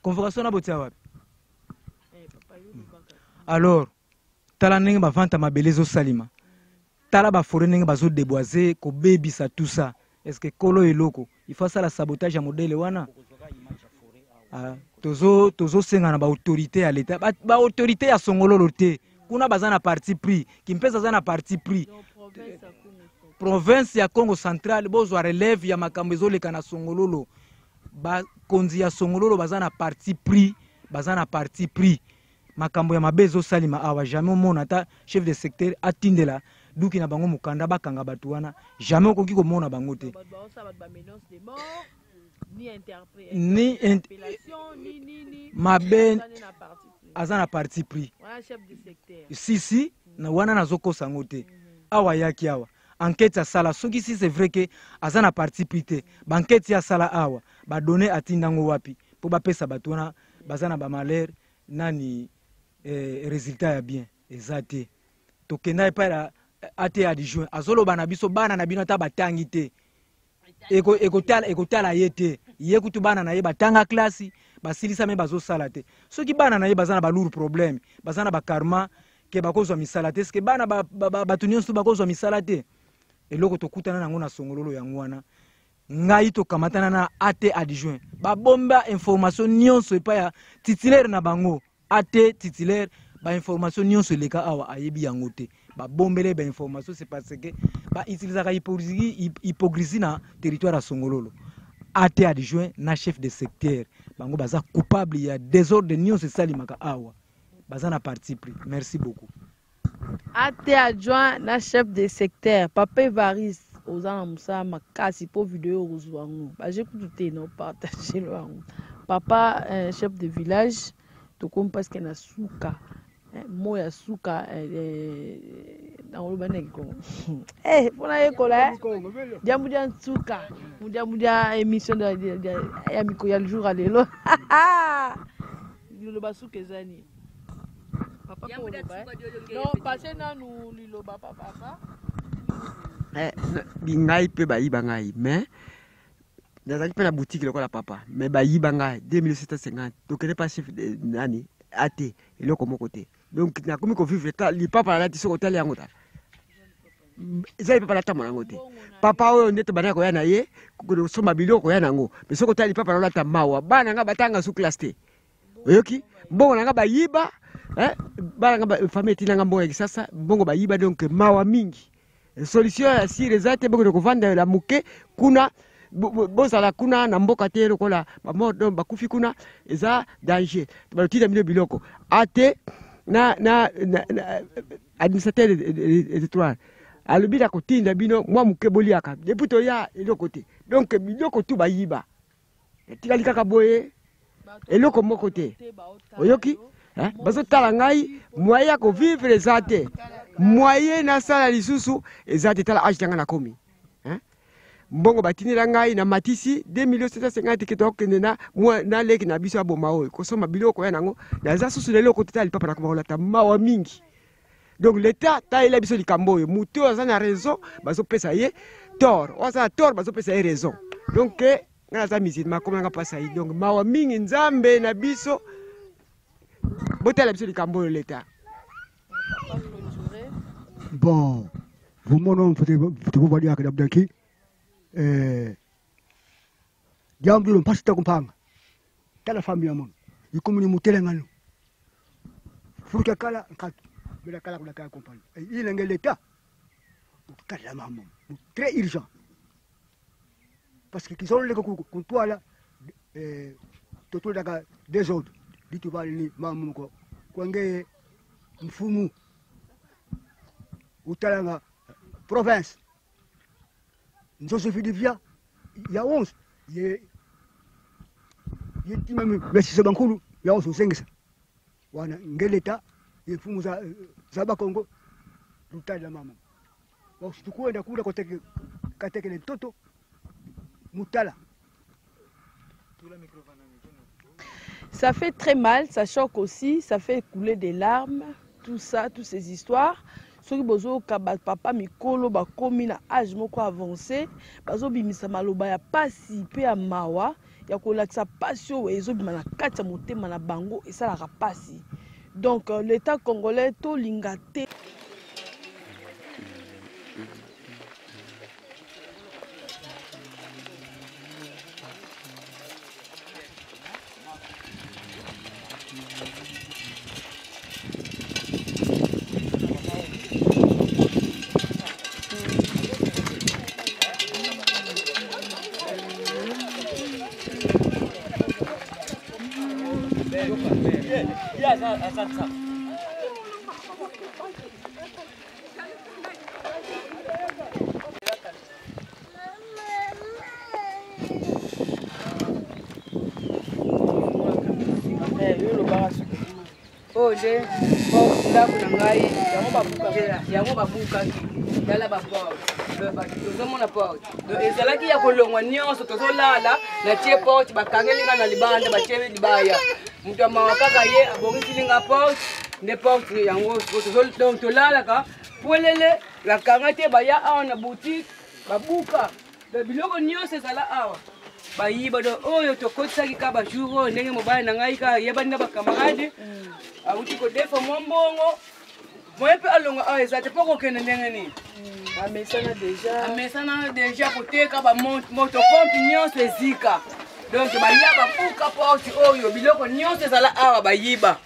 convocation na botia wapi? Alors tala ndenge bavente ya mabele ezosalima, tala baforêt ndenge bazodéboise, kobebisa tout ça. Est ce que kolo eloko il faut asala sabotage ya modèle wana? Ah, tozosenga na baautorité ya leta, baautorité ya songololo te. Kuna baza na parti pris, Kimpese aza na parti pris. Province ya Congo central bozwa relève ya makambo ezoleka na Songololo. Bakonzi ya Songololo baza na parti pris, baza na parti pris. Makambo ya mabe ezosalima awa, jamais omona ata chef de secteur atindela duki na bango mokanda bakanga bato wana, jamais okoki komona bango te. Ni mabe aza na parti pris. Si si, na wana nazokosa yango te. Awa ayaki awa enquête asala, soki si c'est vrai que aza na parti pris te, ba enquête ye asala awa, ba données atinda yango wapi mpo bapesa bato wana baza na ba malheur nani résultat ya bien eza te. Tokenda epai ya AT adjoint, azoloba na biso bana na bino ata batangi te, ekotala ye te, ye kutu bana na ye batanga klasi basilisa me bazosala te. Soki bana na ye baza na ba lourd problème, baza na ba karma ke bakozwa misala te, eske bana bato nyonso bakozwa misala te? Eloko tokutana nango na Songololo yango wana, ngai tokamatana na AT adjoint, babomba information nyonso epai ya titulaire na bango. AT titulaire, ba information nyonso eleka awa ayebi yango te, babombele ba information. C'est parce que ba utilisaka hypocrisie na territoire ya Songololo. AT adjoint na chef de secteur bango baza coupable ya désordre nyonso esalimaka awa, baza na parti pris. Merci beaucoup. AT adjoint na chef de secteur Papa Evariste, oza na mosala makasi po video okozwa yango baje kutu te na opartage yango. Papa chef de village, tokomi presque na suka, mo ya suka, nakoloba ndenge kongo mpona yekola diambu dia nsuka, diambu dia émission ya miko ya jour ya lelo. Liloba suka eza nini? Papa mpo oloba, non passe nanu liloba papa. Ngai mpe bayiba ngai, mais nazalaki mpe na boutique lokola papa, mais bayiba ngai 2750. Tokende pa chef nani ate eloko moko te. Donc nakomi kovivre ta lipapa nalati, soki otali yango tala eza lipapa natambola yango te. Papa oyo nde tobandaka koya na ye kosomba biloko koya nango, mais soki otali lipapa nalata, mawa. Bana nga batanga su classe te, oyoki? Mbongo na nga bayiba, bana nga famille etinanga mbongo ya Kisasa, mbongo bayiba. Donc mawa mingi, solution ya sire eza te. Bokende kovandela moke kuna, bozala kuna na mboka te lokola bamort, donc bakufi kuna eza danger. Balotinda bino biloko ate na administrateur territoire alobi na kotinda bino mwa moke boliaka depuis toya eloko te. Donc biloko tu bayiba, etikali kaka boye, eloko moko te, oyoki? Bazotala ngai, moyen ya kovivre eza te, moyen nasala lisusu eza te. Tala age na ngai nakomi, mbongo batindela ngai na matisi 2 millions 750 ke tokende na na leki na biso ya boma oyo kosomba biloko ya nango. Naza susu na eloko te, tala lipapa nakoma kolata, mawa mingi. Donc l'état tayela biso likambo oyo, motu oyo aza na raison bazopesa ye tort, oyo aza na tort bazopesa ye raison. Donc ngai naza musulman, akoma nanga mpasi ayi. Donc mawa mingi, Nzambe na biso, botala biso likambo oyo, l'état. Bon, vumono mfutekuvalyake dabdaki jambo lilo mpasi takumpanga. Tala famille ya mono ikomi ni mutelengano furuka kala nkatu bela kala kula kala compagnie ilenge l'état kala mamo très urgent parce que kizololeka kuntwala totolaka désordre ditubali ni mamo ko kwangeye mfumu utalanga province nzoso filivia ya 11 ye yetima mesisa bankulu ya 11 usengisa wana ngeleta ye mfumu za bakongo lutala mama wasitukuenda kula koteke katekele ntoto mutala. Ça fait très mal, ça choque aussi, ça fait couler des larmes, tout ça, toutes ces histoires. Soki bozoyoka bapapa mikolo bakomi na age moko avancé, bazobimisa maloba ya pasi mpe ya mawa ya kolakisa pasi oyo ezobima na kati ya motema na bango, esalaka pasi. Donc l'état congolais tolinga te. Oyo nde ndako na ngai, yango babukaki. Tala baporte, tozomona porte ezalaki ya kolongwa nyonso. Tozolala, natie porte, bakangeli nga na libanda, batie libaya. Moto ya mawa kaka ye abongisili nga porte. Nde porte yango donc tolalaka polele, bakanga te. Baya awa na boutique, babuka biloko nyonso ezala awa, bayiba. Donc oyo tokotisaki ka bajour oyo, ndenge mobali na ngai kaka yebani na bacamarade, awuti kodefa mwa mbongo moye mpe alonga awa eza te mpo kokende ndenge nini. Amesana deja. Amesana deja koteka bamotopompe nyonso ezika. Donc baya babuka porte oyo, biloko nyonso ezala awa bayiba.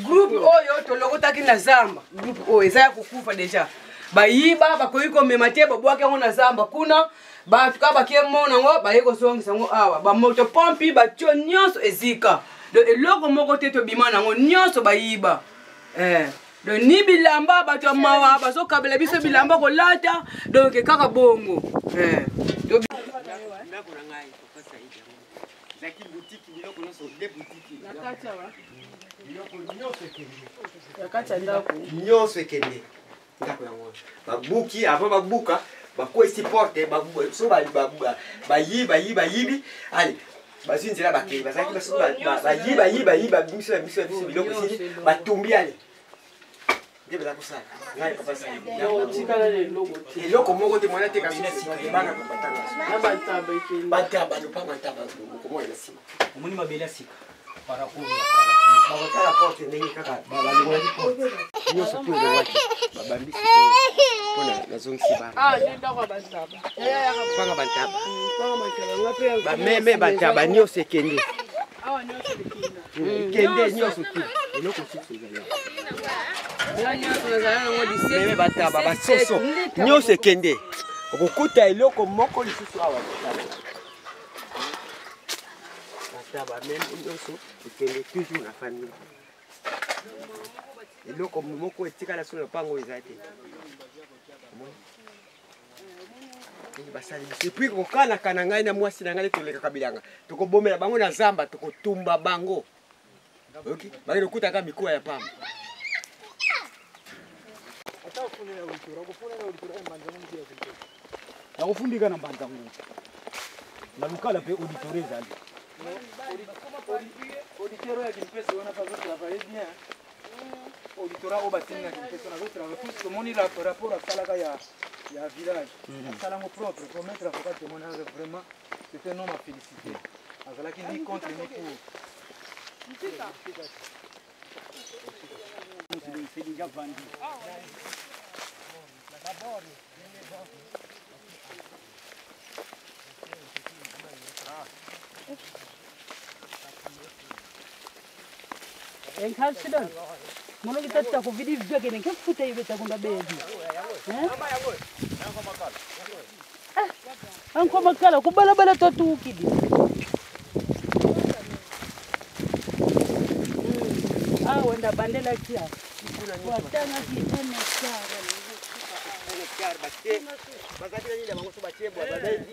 Groupe oyo tolokotaki na zamba, groupe oyo eza ya kokufa deja. Bayiba, bakoki komema te, babwaki yango na zamba kuna. Bato kaka bakie mona yango, baye kozongisa yango awa. Bamotopompi batio nyonso ezika. Donc eloko moko te tobima nango, nyonso bayiba. Donc ni bilamba, bato ya mawa bazokabela biso bilamba kolata. Donc kaka bongo. Nyonso ekende. Ndako yango babuki. Avant babuka, bakwesi porte. So bayibi, bayibi, bayibi, ale bazwi nzela, bakei. Bazalaki bayibi, bayibi, bayibi, babimisi, babimisi, babimisi biloko, esili, batumbi. Ale nde baza kosala. Ngai papa, eloko moko te. Mwana teka bana batanga bantaba, lopango ntaba okomona na nsima. Omoni mabele ya sika par rapport ya kala, bakotala porte ndenge kaka balongolaki porte nyonso tu, elongwaki, babambi sikoyo mpona nazongisi bana bantaba, bameme, bantaba nyonso ekende, ekende nyonso tu. Eloko mosusu ezali meme, bantaba, basoso nyonso ekende. Okokuta eloko moko lisusu awa? Bantaba meme nyonso ekende. Toujours na famille, eloko moko etikala so na lopango eza te. Basali biso. Et puis kokanaka na ngai na mwasi na ngai, tolekaka bilanga, tokobomela bango na zamba, tokotumba bango. Oyoki, bakende kokutaka mikuwa ya pamba. Nakofundika na mbanza ngu na lukala mpe auditore ezali. Auditeur oyo ya Kimpese wana azotravaille bien. Auditorat oyo batindi na Kimpese wana azotravaille, puisque omoni rapport asalaka ya village, asala yango propre. Pour maître avocat témoignage, vraiment c'est un homme à féliciter. Azalaki ni contre ni pour. C'est déjà vendu. Enkalsidan mono gitatta ko vidi vegene ke futa yibe tagunda bebi anko makala ko balabala to tukidi awa nda bandela kia watanga ki hectare. Bazalaki na nini na bango so batie bwa babendi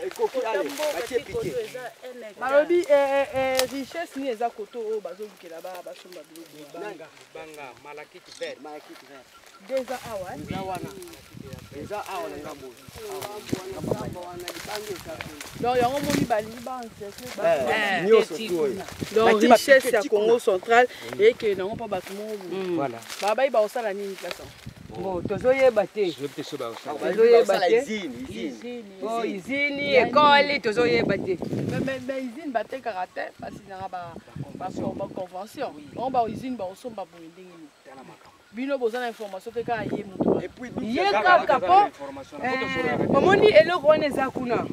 ekoki, ale batie pike. Balobi richesse nini eza koto oyo bazolukela basomba biloko? Banga malachite vert. Malachite vert. Nde eza awa? Eza wana, eza awa na ngambo. Donc yango moni balingi baencercle. Nyonso tu oyo. Donc richesse ya Congo central ekende nango mpo bato moko boye babai baosala nini place yango? Bon, tozoyeba te, tozoyeba te. Oh, usine, ekole, tozoyeba te. Mais usine batekaka te, basinaka baconvention. Bango bausine baosomba boye ndenge nini? Bino boza na information te, kaka ye moto? Ye kaka po omoni eloko wana eza kuna,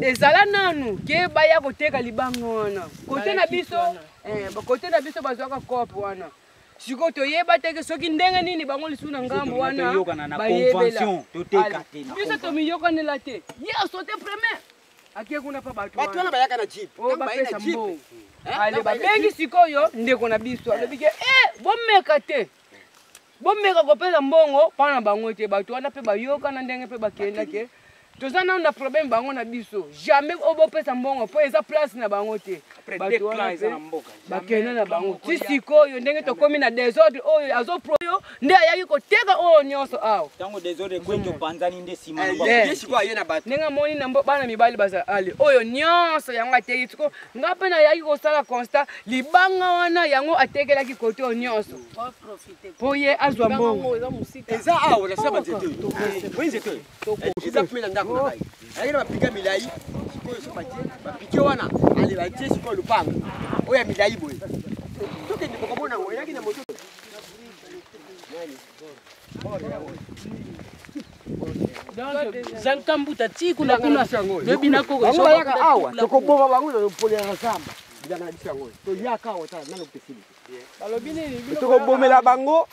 ezala nanu ke baya koteka libanga wana kote na biso. Kote na biso bazwaka cope wana. Sikoyo toyeba teke soki ndenge nini bango lisusu na ngambo wana bayebela. Biso tomiyokanela te. Ye asote premier. Ake kuna pa bato Bato wana bayaka na jeep. Oyo Ntango baye na bapesa jeep, mbongo. eh, Ale ntango baye na babengi jeep, sikoyo ndeko na biso alobi ke e bomeka te, bomeka kopesa mbongo mpa na bango te. Bato wana mpe bayokana ndenge mpe bakenda ke toza nano na problème bango na biso, jamais oyo bopesa mbongo mpo eza place na bango te. Après, Bato deux wana clans eza mpe na mboka. bakenda na bango ti sikoyo ndenge tokomi na desordre oyo azopro oyo nde ayaki koteka oyo nyonso awa. Ntango desordre ekwei, topanzani nde nsima eh, na ye sikoyo aye na bato. Ndenge amoni na bana mibali bazala ale oyo nyonso yango ateki. Siko nga mpe nayaki kosala constat, libanga wana yango atekelaki kote oyo nyonso mpo ye azwa Libanga mbongo. yango eza mosika. Eza awa na saba nzete oyo. Oyi nzete oyo eza pembeni na ndako na ngai. Ayaki na bapike milai. Sikoyo so batie bapike wana, ale batie sikoyo lupango oyo ya milai boye. Tokende bokomona yango eyaki na moto. Zalka mbuta ti kuna kuna lobi na koko. Bango bayaka awa, tokoboma bango na polela na zamba. Bilanga na biso yango oyo toyaka awa, tala nano kutesili. Balobi nini bino? Tokobomela bango,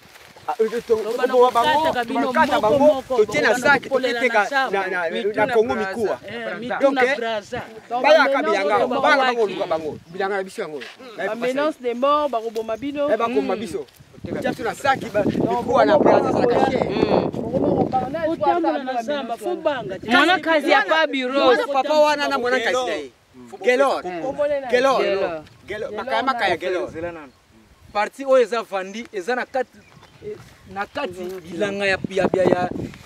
tokoboma bango, Tokataka bino tokata moko bango, moko, totie na bokana saki, kopolela toketeka na zamba. na Kongo mikuwa. Mituna Donc, braza. bayaka bilanga awa, Bango bayaka waki. bango koluka bango bilanga na biso yango oyo. Bamenace de mort, bakoboma bino. Eh, bakoma biso, tia biso na saki, mikuwa na braza ezalaka cher. Otambola na zamba fo banga te. Mwana kazi ya pa bureau. Mwana papa wana na mwana kasi na ye Gelor, Gelor. Gelor. Gelor, makaya makaya Gelor. Zela nano. Parti oyo eza vandi eza na kati, na kati bilanga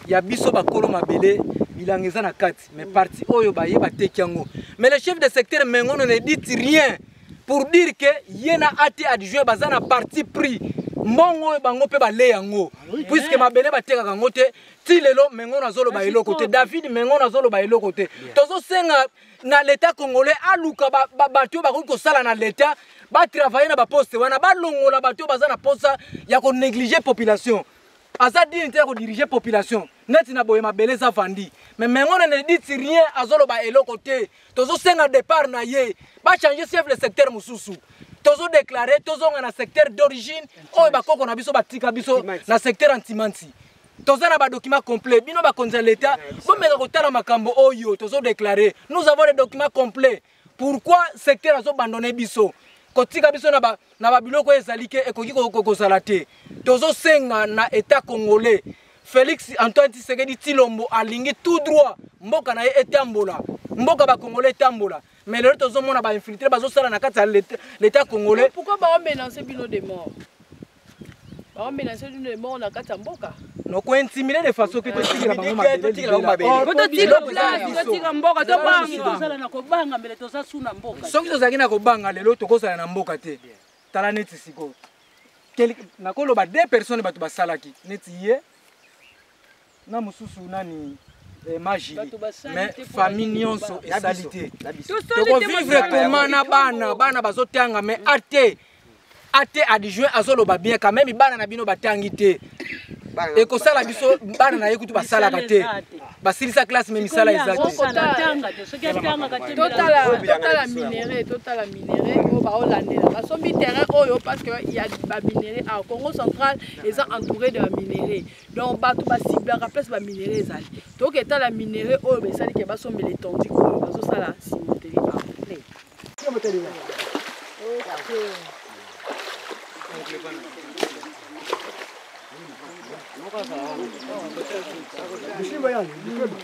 ya biso bakolo mabele, bilanga eza na kati, mais parti oyo baye bateki yango, mais le chef de secteur Mengono ne dit rien pour dire que ye na AT adjoint baza na parti pris. Mbongo oyo bango mpe bale yango, puisque mabele batekaka yango te. Ti lelo Mengono azoloba eloko te, David Mengono azoloba eloko te. Tozosenga na l'état congolais aluka bato oyo bakoki kosala na l'état, batravaille na baposte wana, balongola bato oyo baza na posa ya konéglige population. Aza digne te ya kodirige population neti na boye. Mabele eza vandi, mais Mengono ne dit rien, azoloba eloko te. Tozosenga départ na ye, bachange chef de secteur mosusu. Tozodeklare tozonga na secteur d'origine oyo bakoko na biso batika biso, na secteur Antimanti. Toza na badocument complet. Bino bakonzi ya l'état, bomeka kotala makambo oyo tozodeklare. Nous avons des documents complets. Pourquoi secteur azobandone biso, kotika biso na babiloko oyo ezali ke ekoki kozala te? Tozosenga na état congolais, Félix Antoine Tshisekedi Tshilombo alingi tout droit mboka na ye etambola, mboka bacongolais etambola, mais lelo tozomona bainfiltré bazosala na kati ya l'état congolais. Pourquoi baomenace bino de mort? Baomenace bino de mort na kati ya mboka? Nokointimide de façon ke totikela bango mabele. Totikela bango mabele. Or, Po totika eloko eza na place, biso. totika mboka, Soki tobanga. tozala na kobanga, mbele toza su na mboka. Soki tozalaki na kobanga, lelo tokozala na mboka te. Tala neti sikoyo, nakoloba deux personnes bato basalaki neti ye na mosusu nani, Magili. Bato basali Mais te mpo famille na nini nyonso kobanga? esali te. Na biso. Tosali te. Tokovivre Mosala. koma na bana, bana bazotanga, mais ate adjoint azoloba bien quand même, bana na bino batangi te. Ekosala biso bana na ye kutu basalaka te, basilisa classe, mais misala eza te. Atanga te, soki atangaka te. Totala. Oyo bilanga Totala na biso yango. minerai, totala minerai oyo baolandela. Basombi terrain oyo parce que ya baminerai awa. Congo Central eza entouré de baminerai, donc bato basiblaka place baminerai ezali. Toke etala minerai oyo besali ke basombela étendue oyo bazosala cimenterie awa. Bishimba yani, bishimba.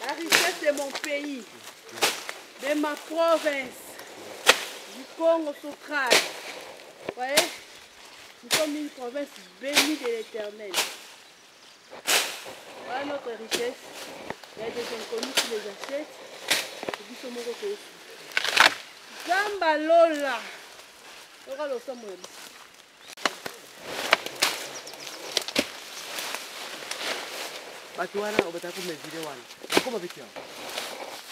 La richesse de mon pays, de ma province, du Congo central. Vous voyez, nous sommes une province bénie de l'Éternel. Voilà notre richesse. Il y a des inconnus qui les achètent. Et puis, Zamba Lola. Bato wana obataka komesure wana bakoma mpe tiawa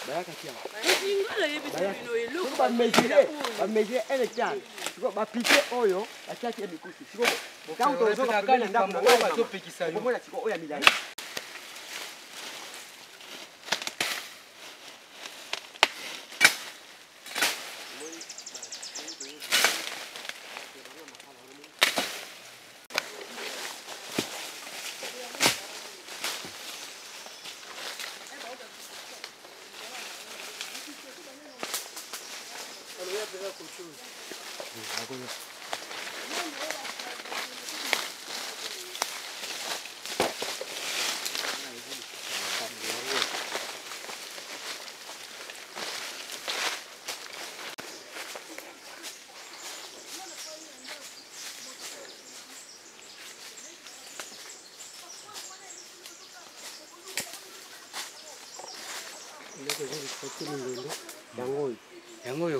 bayaka tiawa bamesure bamesure un hectare sikoyo bapike oyo batiaki ya mikusi sikoyo ntango tozoka pembeni na ndako na ngai okomona sikoyo oyo ya milai. Yango oyo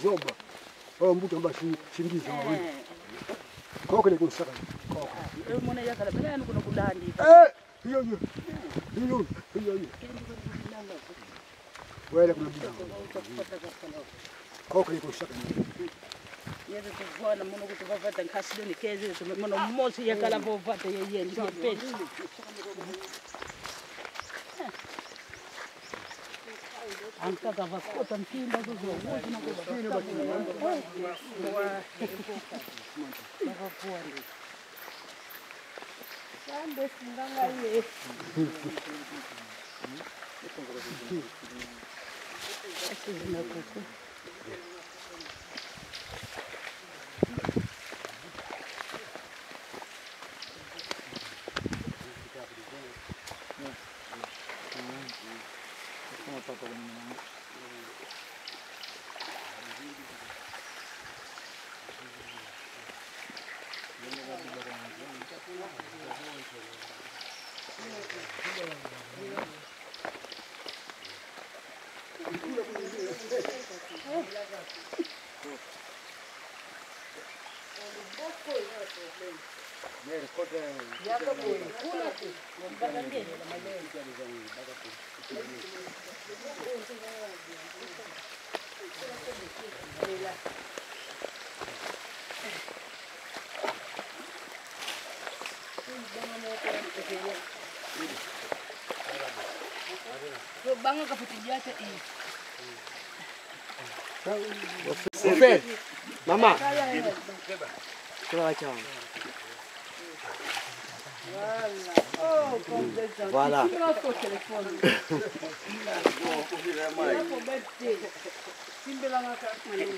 Zoba. Oh mbuto mba singiza wa wewe. Koko ni kusaka. Koko. Wewe mwana yakala bela yanu kuna kulandi. Eh, hiyo hiyo. Hiyo hiyo hiyo. Wewe kuna bila. Koko ni kusaka. Yeze tuvana muno kuti vavata nkhasi ni keze muno mosi yakala vovata yeye ndiye pesi. Ankaka vakota mpinda kuzowozi nakuvakuwa. Tobangaka futi te. Ofe, mama. Voilà.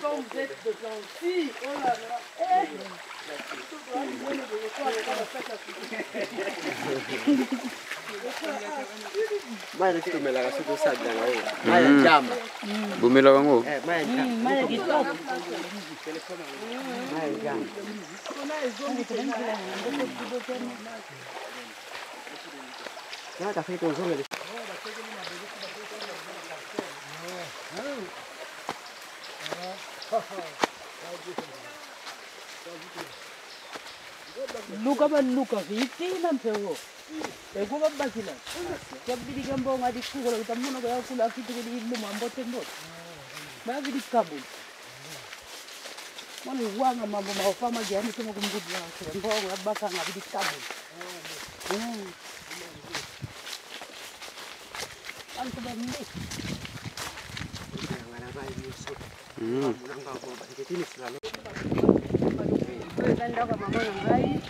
Comme vous êtes gentils, oh là là. Eh. Mai naki tomelaka soki tosalelaka oyo. Mai ya jamba. Bomelaka yango? Eh, mai ya jamba. Mai ya kitoko. Mai ya jamba. Kaka fai tozongela. Luka baluka itina mpewo ekuba bakila kabili mbonga dikukola kutamuna kwa kula kitu kili luma mbote mbote babili kabu mwana wanga mambo maofama jani kama kumbudu wake mbonga baka ngabili kabu Antu bambe. Oyo eza ndako ya mama na ngai,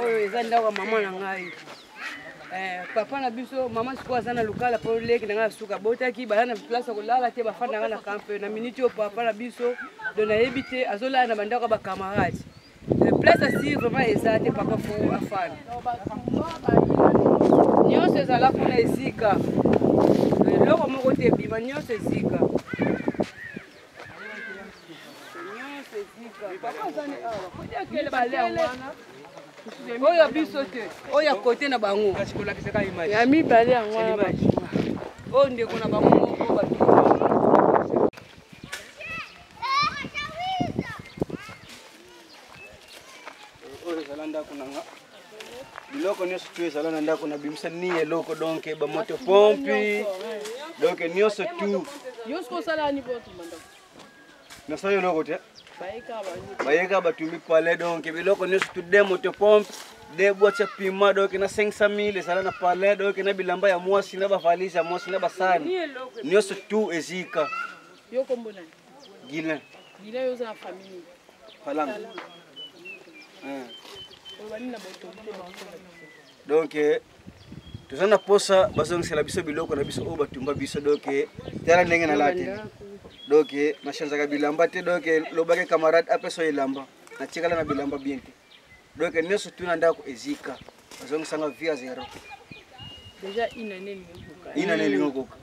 oyo eza ndako ya mama na ngai. Eh, papa na biso mama sikoyo aza na lukala mpo leki na ngai ya suka abotaki, baza na place ya kolala te, bafandaka na campe na miniti oyo. Papa na biso don nayebi te, azolala na bandako ya bacamarade. Place asi vraiment eza te, papa fo afanda. Nyonso ezala kuna ezika, eloko moko te ebima, nyonso ezika, nyonso ezika. Papa azani awa kotiakele batele oyo ya biso te, oyo ya kote na bango ya mibale yango wana, oyo ndeko na bango moko bato. Oyo ezala ndako na nga, biloko nyonso tu ezala na ndako, nabimisa ni eloko, donc bamoto pompi, donc nyonso tu. Yo soki osala ni botumba ndako? Nasala eloko te, bayeka batumbi palais, donc biloko nyonso tu, de moto pompe, de boîte ya piment, donc na 500 000 ezala na palais, donc na bilamba ya mwasi, na bavalise ya mwasi, na basani nyonso tu ezika. Yo kombo nani? Guilin. Guilin, yo oza na famille? Palanga. Oloba nini na baautorité baosala biso? Donc toza na posa bazongisela biso biloko na biso oyo batumba biso. Donc tala ndenge nalati, donc nachanzaka bilamba te, donc lobaki camarade apesa oyo elamba, natikala na bilamba bien te. Donc nyonso tu na ndako ezika, bazongisanga vie ya zero. Déjà une année elingi koka. Une année elingi koka.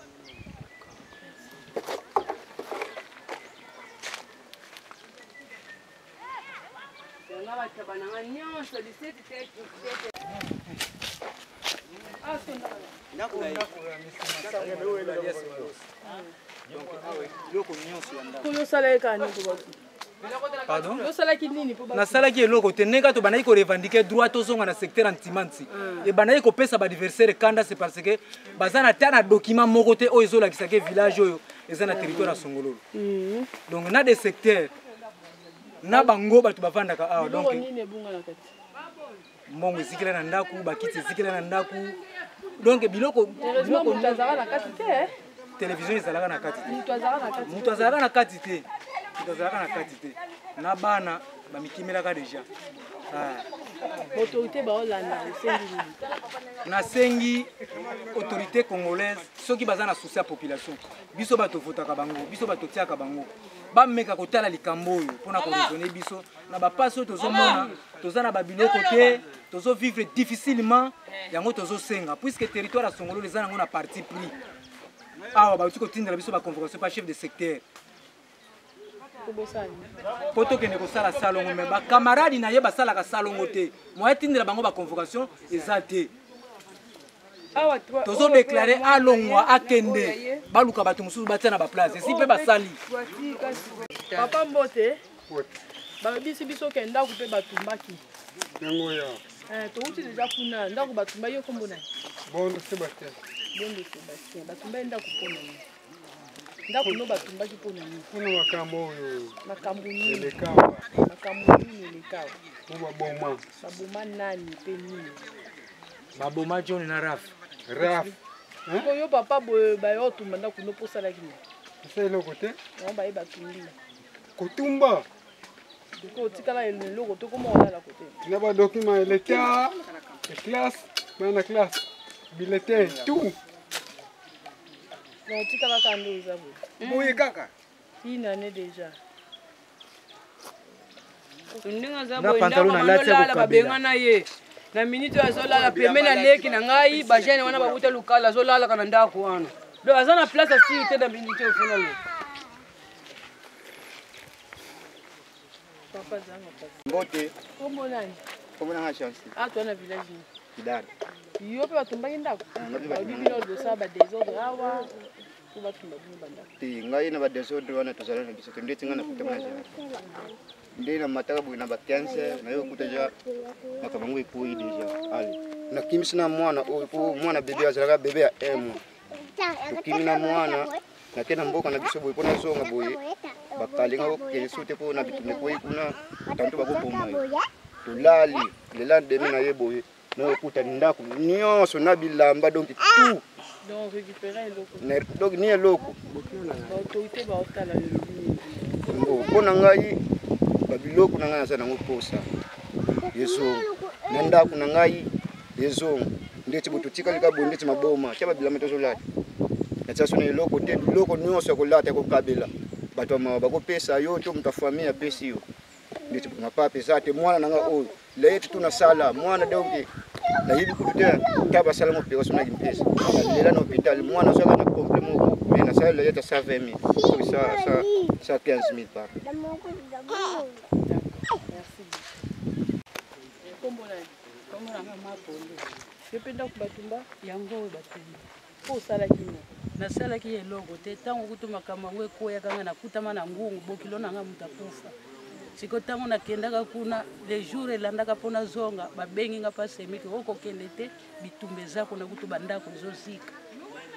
Nga bataba na nga nyonso 17 te. Koyo osalaki kaka nini po bato? Pardon? Osalaki nini po bato? Nasalaki eloko te. Ndenge tobandaki korevendiquer droit tozonga na secteur antimanti, ebandaki kopesa baadversaire kanda, c'est parce que baza na ta na document moko te oyo ezolakisa ke village oyo eza na territoire ya Songololo. Donc na des secteurs na bango bato bavandaka awa. Biloko Donc nini ebunga na kati? Mbongo ezikela na ndako, bakiti ezikela na ndako, donc biloko Heureusement biloko moto azalaka na kati te, eh? Télévision ezalaka na kati te. Moto azalaka na kati te. Moto azalaka na kati te, moto azalaka na kati te, na bana bamikimelaka déjà. Ah. Autorité baolanda, osengi nini? Nasengi autorité congolaise, soki baza na souci ya population, biso bato votaka bango, biso bato tiaka bango, bameka kotala likambo oyo mpona koraisonner biso na bapasi oyo tozomona. Toza na babiloko te, tozovivre difficilement. Yango tozosenga, puisque territoire ya Songololo eza nango na parti pris awa, bauti kotindela biso baconvocation pa chef de secteur Kobosani. Mpo tokende kosala salongo, me bakamaradi na ye basalaka salongo te, moya tindela bango baconvocation eza te. Awa Tozodéclarer alongwa, akende, baluka bato mosusu batia na baplace esi mpe basali. Papa, mbote. Balobisi biso ke ndako mpe batumbaki. Yango ya. Eh, touti deja kuna ndako batumba yo kombo nani? Bondo Sebastien. Bondo Sebastien. Batumba ye ndako mpo na nini? Ndako no batumbaki mpo na nini? Mpona makambo oyo. Makambo nini? Elekawa. Makambo nini elekawa? Po baboma. Baboma nani mpe nini? Baboma John na Raf. Raf. Ko yo papa boye baye otumba ndako no mpo osalaki nini? Osala eloko te. Yango baye batumbi. Kotumba. Sikoyo otikala eloko te okoma olala kote. Na ba document ya l'etat, ya classe, bana classe, bulletin, tout. Donc otikala kaka nde oza boye. Boye kaka. Une année déjà. Ndenge aza Nga boye pantalon ndako nalati ya bazolala kokabela. babengana ye na minute oyo azolala pembe na leki na ngai bajeune wana bawuta lukala azolalaka na ndako wana donc aza na place asili te na minute oyo fona lo Papa zanga pasi. Mbote. Kombo nani? Kombo nanga Chance. Ah toi na village ni. Kidali. Yo pe batumbaki ndako? Ah, nga pe Balobi batumbaki. bino bosala ba desordre awa po batumba bino bandako. Te ngai na ba desordre wana tozala na biso te ndeti ngai nakutama na Gerard. Nde na mataka boye na ba 15 heures naye kokuta deja makambo yango ekwei deja. Ale nakimisi na mwana oyo po mwana bebe azalaka bebe ya 1 mois. Tokimi na mwana nake na mboka na biso boye mpo nazonga boye bakalinga kokende so te mpo na bitumba ekwei kuna tanto bakoboma ye. Tolali lela demi na ye boye nakokuta ndako nyonso na bilamba donc tout. Donc récupérer eloko. Donc ni eloko. Ba autorité ba otala yo nini? Bon, mpo na ngai ba biloko na ngai naza nango posa ezonga na ndako na ngai ezonga ndeti boye totikali kaka boye ndeti maboma tia babilamba tozolata natia so na eloko te biloko nyonso ya kolata ya kokabela bato ya mawa bakopesa yo to moto ya famille apesi yo ndeti boye mapapa eza te mwana na ngai oyo leyeti tu nasala mwana donc nayebi kutu te ta basala ngo opération na kimpesa nalela na hôpital mwana azwaka na complet moko mais nasala leyeti ya 120 000 soki 115 000 par Merci. Kombo nani? Kombo na nga Maponde. Yo mpe ndako batumba? Yango oyo batumba. Mpo osalaki nini? Nasalaki eloko te. Ntango kutu makambo yango ekweyaka nga nakutama na ngungu, bokilo na nga moto akufa. Siko ntango nakendaka kuna, le jour elandaka mpo nazonga, babengi nga mpa semiki, okokende te, bitumba eza kuna kutu bandako ezozika.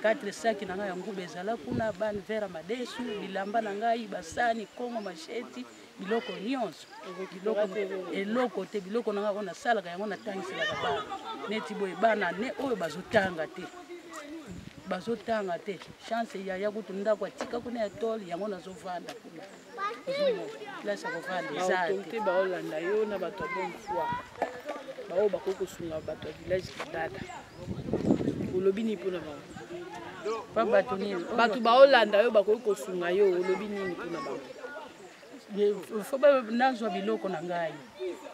4 saki na ngai ya nguba ezala kuna, bane verre ya madesu, bilamba na ngai, basani, kongo, macheti, biloko nyonso. Biloko, eloko te, biloko na ngai oyo nasalaka yango natangiselaka bana. Neti boye bana ne oyo bazotanga te. Bazotanga te. Chance yaya kutu ndako atika kuna ya tole, yango nazovanda kuna. Ozomona, place ya kovanda eza te. Autorité baolanda yo na bato ya bonne foi. Baoyo bakoki kosunga bato ya village Kidada. Olobi nini mpona bango? Pa bato nini? Bato baolanda yo bakoki kosunga yo, olobi nini mpona bango? Fo nazwa biloko na ngai.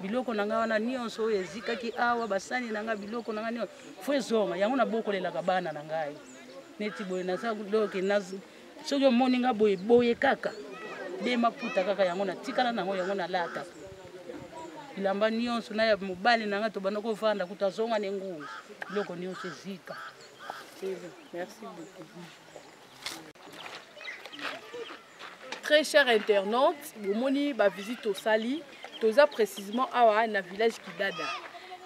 Biloko na ngai wana nyonso oyo ezikaki awa, basani na ngai, biloko na ngai nyonso. Fo ezonga, yango nabokolelaka bana na ngai. Neti boye naza donc soki omoni nga boye boye kaka de maputa kaka yango natikala nango yango nalata. Bilamba nyonso na ya mobali na ngai tobanda kovanda kutu azonga na engungu. Biloko nyonso ezika. Merci beaucoup. Très cher internaute, bomoni ba visite osali, toza précisément awa na village Kidada.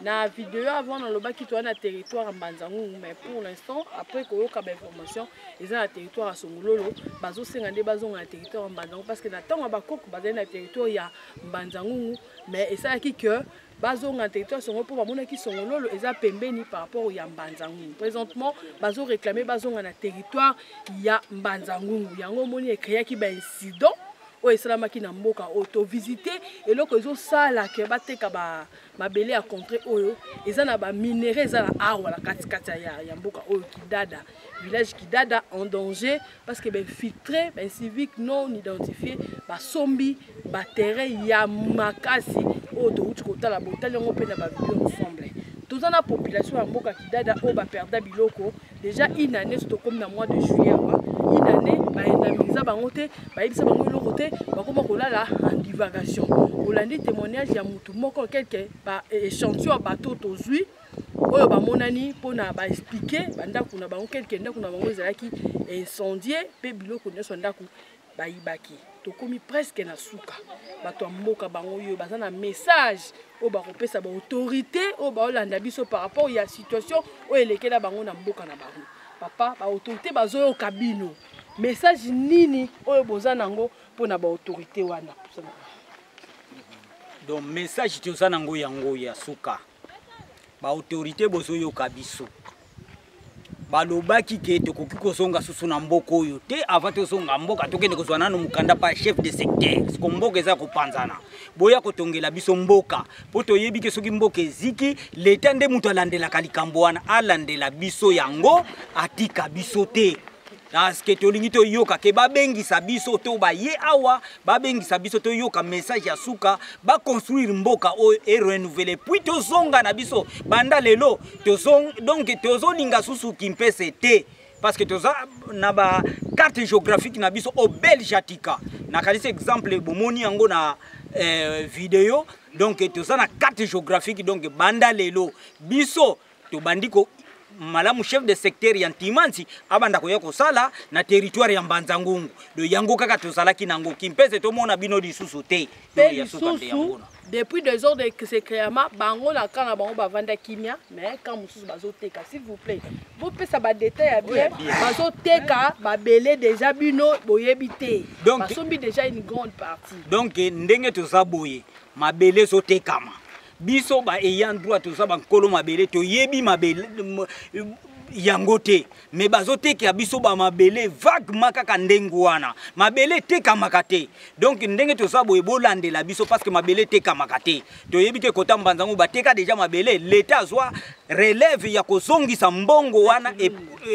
Na vidéo avant nalobaki toza na territoire ya Mbanza-Ngungu, mais pour l'instant après koyoka ba information eza na territoire ya Songololo, bazosenga nde bazonga na territoire ya Mbanza-Ngungu parce que na ntango ya bakoko bazali na territoire ya Mbanza-Ngungu, mais esalaki que bazonga na territoire Songololo mpo bamonaki Songololo eza pembeni par rapport ya Mbanza-Ngungu. Présentement bazo réclamer bazonga na territoire ya Mbanza-Ngungu. Yango omoni ecréaki ba incident oyo esalamaki na mboka oyo to visiter eloko ezosala ke bateka ba mabele ya contrée oyo eza na ba minerais eza na awa na katikati ya mboka oyo Kidada, village Kidada en danger parce que ba infiltré, ba civique non identifié basombi ba terrain ya makasi oyo towuti kotala botali yango mpe na ba vidéo ensemble. Toza na population ya mboka Kidada oyo ba perda biloko déjà une année, soki tokomi na mois de juillet awa, une année ba indemnisa bango te, bayebisa bango eloko te, bakoma kolala en divagation. Olandi témoignage ya mutu moko, quelque ba échantillon ya bato tozwi Oyo bamonani mpona baexplike bandako na bango, quelque ndako na bango ezalaki incendie mpe biloko nyonso ya ndako bayibaki. Tokomi presque na suka. Bato ya mboka bango oyo baza na message oyo bakopesa ba autorité oyo baolanda biso par rapport ya situation oyo elekela bango na mboka na bango. Papa, ba autorité bazoyoka bino, message nini oyo boza nango mpona ba autorité wana? Donc message toza nango yango ya suka, ba autorité bozoyoka biso, balobaki ke tokoki kozonga susu na mboka oyo te. Avant tozonga mboka, tokende kozwa nano mokanda pa chef de secteur. Siko mboka eza kopanzana, boya kotongela biso mboka, mpo toyebi ke soki mboka eziki, leta nde moto alandelaka likambo wana. Alandela biso yango, atika biso te, parce tolingi toyoka ke babengisa biso to baye awa, babengisa biso toyoka message ya suka, baconstruire mboka oyo erenouveler, puis tozonga na biso. Banda lelo tozo, donc tozolinga susu Kimpese te, parce que toza na ba carte géographique na biso au Belge atika. Nakanisi exemple bomoni yango na video. Donc toza na carte géographique. Donc banda lelo biso tobandi ko malamu chef de secteur ya Ntimansi abanda koya kosala na territoire ya Mbanza Ngungu. Do yango kaka tozalaki nango Kimpese, tomona bino lisusu te. Mpe lisusu depuis désordre secrètement bango na camp na bango bavanda kimia, mais camp mosusu bazoteka. S'il vous plaît, bopesa badetail ya bien. Bazoteka babele déjà, bino boyebi te, basombi déjà une grande partie. Donc ndenge toza boye, mabele ezotekama, biso ba ayant droit toza bankolo mabele, toyebi mabele yango te, mais bazotekela biso bamabele vaguement kaka ndenge wana. Mabele etekamaka te. Donc ndenge toza boye, bolandela biso, parce que mabele etekamaka te. Toyebi ke kota Mbanzango bateka déjà mabele, leta azwa relève ya kozongisa mbongo wana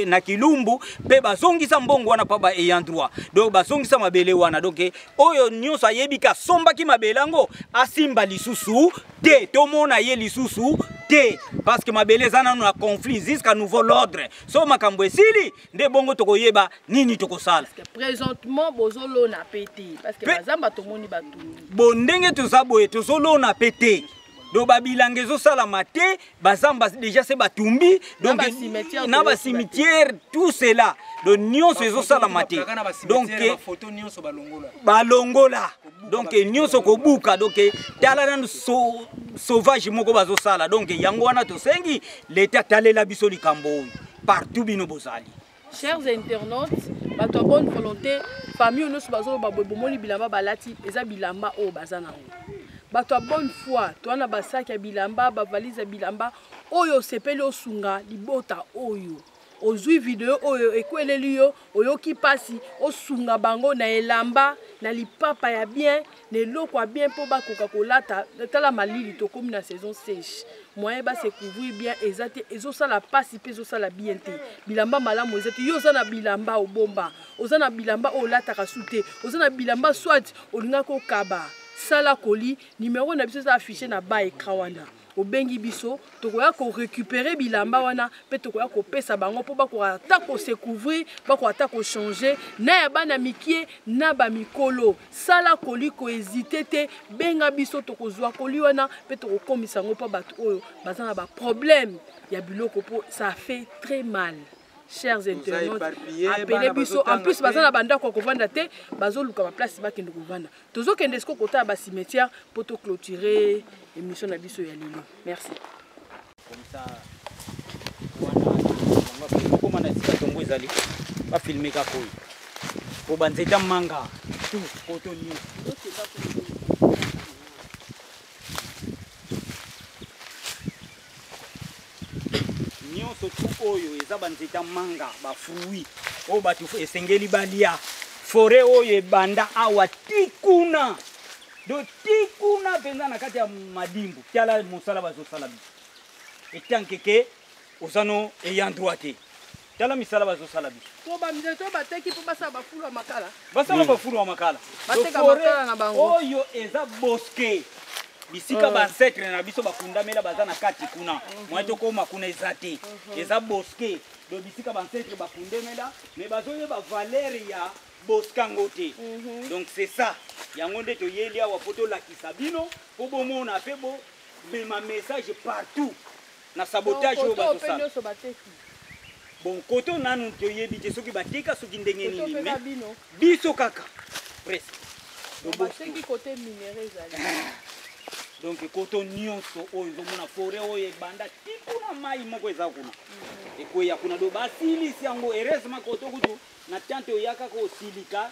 na Kilumbu, mpe bazongisa mbongo wana mpa ba ayant droit. Donc bazongisa mabele wana. Donc oyo nyonso ayebi ke asombaki mabele yango, asimba lisusu te, tomona ye lisusu te, parce que mabele eza nano na conflit jusqu'à nouveau l'ordre. So makambo esili nde bongo tokoyeba nini tokosala. Présentement bozolona pe te, parce que bazamba tomoni batumbi. Bo ndenge toza boye, tozolona pe te. Donc babilanga ezosalama te, bazamba déjà se batumbi. Donc na bacimetière, tout cela, donc nyonso ezosalama te. Donc balongola, donc nyonso kobuka. Donc tala nanu sauvage moko bazosala. Donc yango wana tosengi leta talela biso likambo oyo partout bino bozali. Chers internautes, bato ya bonne volonté, famille nyonso bazoloba boye, bomoni bilamba balati, eza bilamba oyo baza nango. Bato ya bonne foi, toza na basaki ya bilamba, bavalise ya bilamba. Oyo osepeli osunga libota oyo, ozwi video oyo ekweleli yo, oyoki mpasi, osunga bango na elamba, na lipapa ya bien, na eloko ya bien mpo bakoka kolata. Tala malili, tokomi na saison sèche, moyen base couvrir bien eza te. Ezosala mpasi mpe ezosala bien te. Bilamba malamu eza te. Yo oza na bilamba obomba, oza na bilamba oyo olataka su te, oza na bilamba soit olingaki okaba, sala colis. Numéro na biso eza affiché na ba écran wana. Obengi biso, tokoya korécupérer bilamba wana mpe tokoya kopesa bango mpo bakoka ata kose couvrir, bakoka ata kochanger, na ya bana mike na bamikolo. Sala colis, kohésiter te, benga biso, tokozwa colis wana mpe tokokomisa yango mpo bato oyo baza na baproblème ya biloko, mpo ça fait très mal. Chers internautes, appelez biso. En plus baza na bandako ya kovanda te, bazoluka baplace bakende kovanda. Tozokende siko kotala bacimetière mpo toclôturer émission na biso ya lelo. Merci. Comme ça wana okoma na esika tongo ezali, bafilme kaka oyo po banzete manga tout koto nyonso. Nyonso tu oyo eza banzete manga, bafruit oyo bato esengeli balia. Forêt oyo ebanda awa ti kuna, do ti kuna mpenza na kati ya madimbu. Tala mosala bazosala biso, etanke ke oza no ayant droit te. Tala misala bazosala biso. To banzete oyo bateki mpo basala bafulu ya makala. Basala bafulu ya makala. Bateka makala na bango. Oyo eza bosquet, bisika baancêtre na biso bakundamela, baza na kati kuna. Moye tokóma kuna eza te, eza bosquet. Do bisika baancêtre bakundemela, mais bazoyeba valeur ya bosquet yango te. Donc c'est ça, yango nde toyeli awa mpo tolakisa bino, mpo bomona mpe bomema message partout. Na sabotage oyo bazosala. nyonso bateki. Bon, koto nanu toyebi te soki bateka soki ndenge Koto nini, mpe mais bino. biso kaka presque. Bateki kote minerai ezali. Donc koto nyonso oyo ozomona forêt oyo ebanda ti kuna mai moko eza kuna ekweya kuna, do basilisi yango. Heureusement koto kutu na tante oya kaka osilika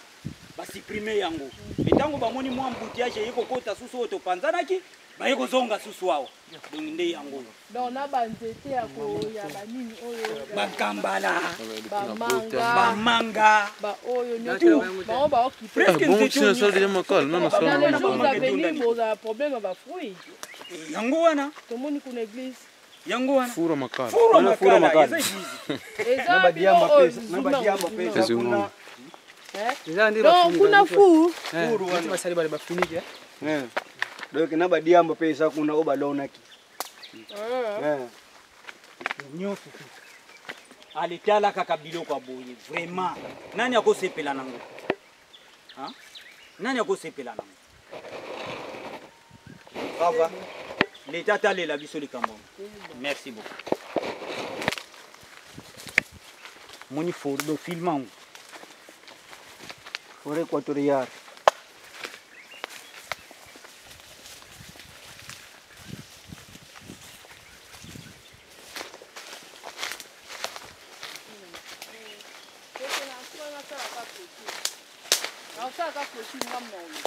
basupprime yango, me ntango bamoni mwa embouteillage eye kokota susu oyo topanzanaki, baye kozonga susu awa. Donc nde yango oyo. Donc na banzete ya koya banini oyo, bakambala, bamanga, bamanga, baoyo nyonso bango baokipe. Presque Bon, nzete si oyo nasala déjà makala, nano Dans nasala les makala. jours à venir bozala problème ya bafruit. Yango wana. Tomoni kuna église. Yango wana. Fura makala. Fura Wana fura makala, makala. eza église. Eza Na badiamba bilo oyo pe- na zuma badiamba pe zuma. eza kuna. Eza nde Donc bafuniki, kuna fu Furu wana. basali bale bafuniki. Eh. Donc na badiamba pe eza kuna oyo balonaki. Eh. Nyonso tu aletala kaka biloko ya boye, vraiment nani akosepela nango? Hein? Nani akosepela nango? Ava leta talela biso likambo yango. Merci beaucoup. Moni fordo filme yango. Forêt équatoriale. Naosalaka clôture nga mona.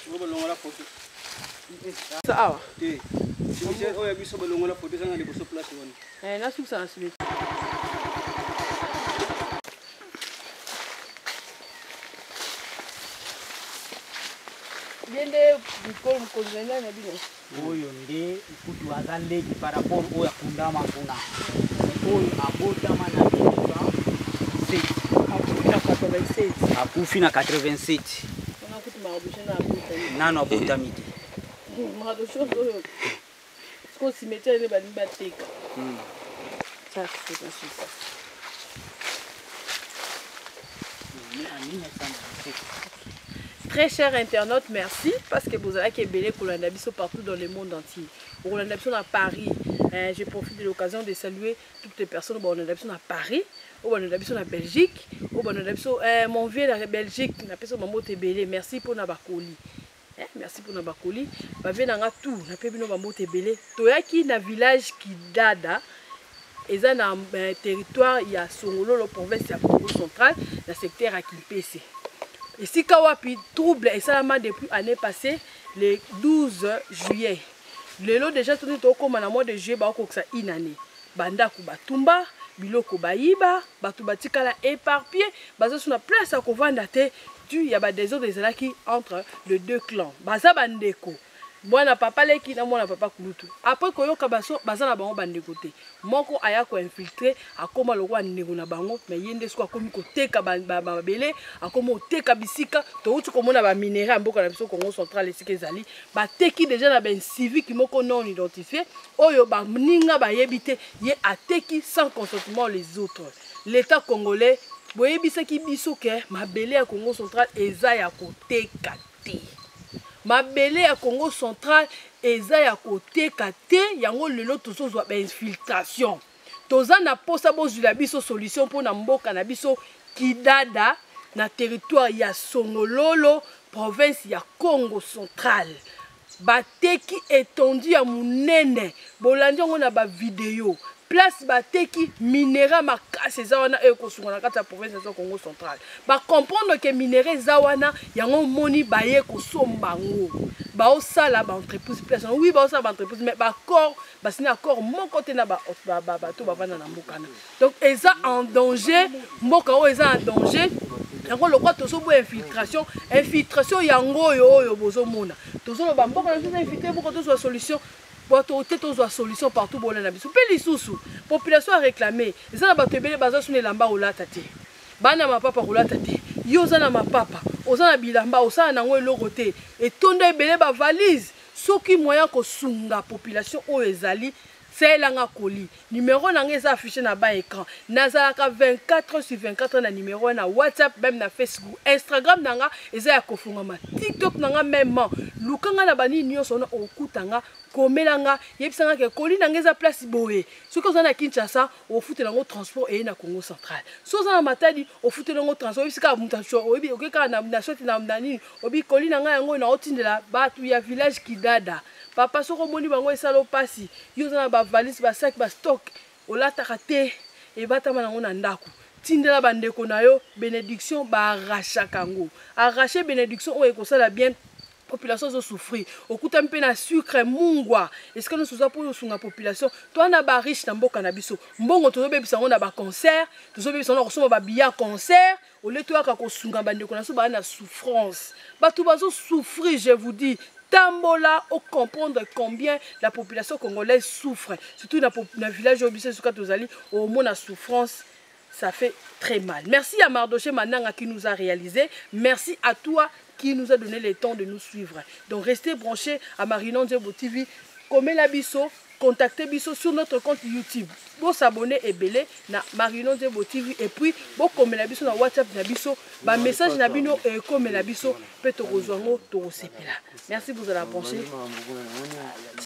Oyo balongola photo. Awa. Te. Cimetière oyo ya biso balongola photo eza na liboso place wana. Eh, nasukisa na cimetière. Ye nde mikolo mokonzi na ngai na bino. Oyo nde kutu aza leki par rapport oyo akundama kuna. Oyo abotama na 1907. Akufi na 87. Akufi na 87. Wana kutu Mardoché na abotami. Nano abotami te. Mardoché oyo sikoyo cimetière nde balingi bateka. Ça, c'est pas ça. En 1917. Très chers internautes, merci parce que vous avez ebele kolanda biso partout dans le monde entier. Kolanda biso na Paris. Je profite de l'occasion de saluer toutes les personnes bolanda biso na Paris, oyo bolanda biso na Belgique, oyo bolanda biso mon vieux na Belgique, na peso mambote ebele. Merci pour na bakoli. Merci pour na bakoli. Ba vieux nanga tout, na pe bino bambote ebele. Toyaki na village Kidada. Eza na territoire ya Songololo, province ya Congo central, na secteur ya Kimpese. Esika wapi trouble esalama depuis année passée le 12 juillet. Lelo déjà toni tokóma na mois de juillet, bakokokisa une année. Bandako batumba, biloko bayiba, bato batikala éparpillé, baza so na place ya kovanda te du ya badésordre ezalaki entre les deux clans. Baza bandeko. Mwana papa leki na mwana papa kulutu. Après koyoka baso baza na bango bandeko te. Moko aya ko infiltrer akoma lokwa ndeko na bango, mais ye nde siko akomi koteka mabele, akomi koteka bisika, touti komona ba minerai ya mboka na biso Congo central esika ezali, bateki déjà na ba civique moko non identifié oyo baninga bayebi te, ye ateki sans consentement les autres. L'État congolais boyebisaki biso ke mabele ya Congo central eza ya koteka te. Mabele ya Congo central eza ya koteka te, yango lelo tozozwa bainfiltration. Toza na posa bozwila biso solution mpona mboka na biso Kidada na territoire ya Songololo, province ya Congo central. Bateki étendue ya monene, bolandi yango na bavideo. Place bateki minerai makasi eza wana oyo ekosunga na kati ya province ya Congo central. Bacomprendre ke minerai eza wana, yango moni baye kosomba yango. Baosala baentreprise place wana. Oui, baosala baentreprise, mais baaccord basini accord moko te na bato bavanda na mboka wana. Donc eza en danger, mboka oyo eza en danger. Yango lokwa tozoboya infiltration, infiltration yango oyo oyo bozomona. Tozoloba mboka na biso eza infiltré, mboka tozwa solution. Bato te tozwa solution partout bolanda biso. Mpe lisusu population aréclame, eza na bato ebele baza suna elamba kolata te, bana mapapa kolata te. Yo oza na mapapa, oza na bilamba, osala nango eloko te, etonda ebele bavalise. Soki moyen kosunga population oyo ezali Salela nga colis. Numero na nga eza affiché na bas écran. Nazalaka 24 heures sur 24 heures na numero wana na WhatsApp, même na Facebook. Instagram na nga eza ya kofungama. TikTok na nga mêmement. Luka nga na banini nyonso wana okuta nga, komela nga, yebisa nga ke colis na nga eza place boye. Soki oza na Kinshasa, ofutela yango transport eye na Congo central. Soki oza na Matadi, ofutela yango transport. Oyebisi kaka moto aso, oyebi oke kaka na, na soit na, na nini, obi colis na nga yango na otindela batu ya village Kidada. Papa soki omoni bango esala yo pasi, yo oza na ba valise, ba sac, ba stock olataka te, ebatama nango na ndako. Tindela ba ndeko na yo benediction, ba arrachaka yango. Arracher benediction oyo ekosala bien population azo souffrir. Okutami pe na sucre, mungwa, esika nyonso oza po osunga population. Toa na ba riche na mboka na biso. Mbongo tozobebisa yango na ba concert, tozobebisa yango na kosomba ba billets ya concert, au lieu toyaka kosunga ba ndeko na biso ba na souffrance. Bato bazo souffrir, je vous dis. Tambola o comprendre combien la population congolaise souffre, surtout na village oyo biso esika tozali, omona souffrance, ça fait très mal. Merci à Mardoché Mananga qui nous a réalisé. Merci à toi qui nous a donné le temps de nous suivre. Donc restez branchés à Marino Nzebo TV. Komela biso, contactez biso sur notre compte YouTube. Bo s'abonner ebele na Marino Nzebo TV et puis bo komela biso na WhatsApp na biso, ba message na bino e komela biso pe tokozwango tokosepela. Merci vous allez brancher.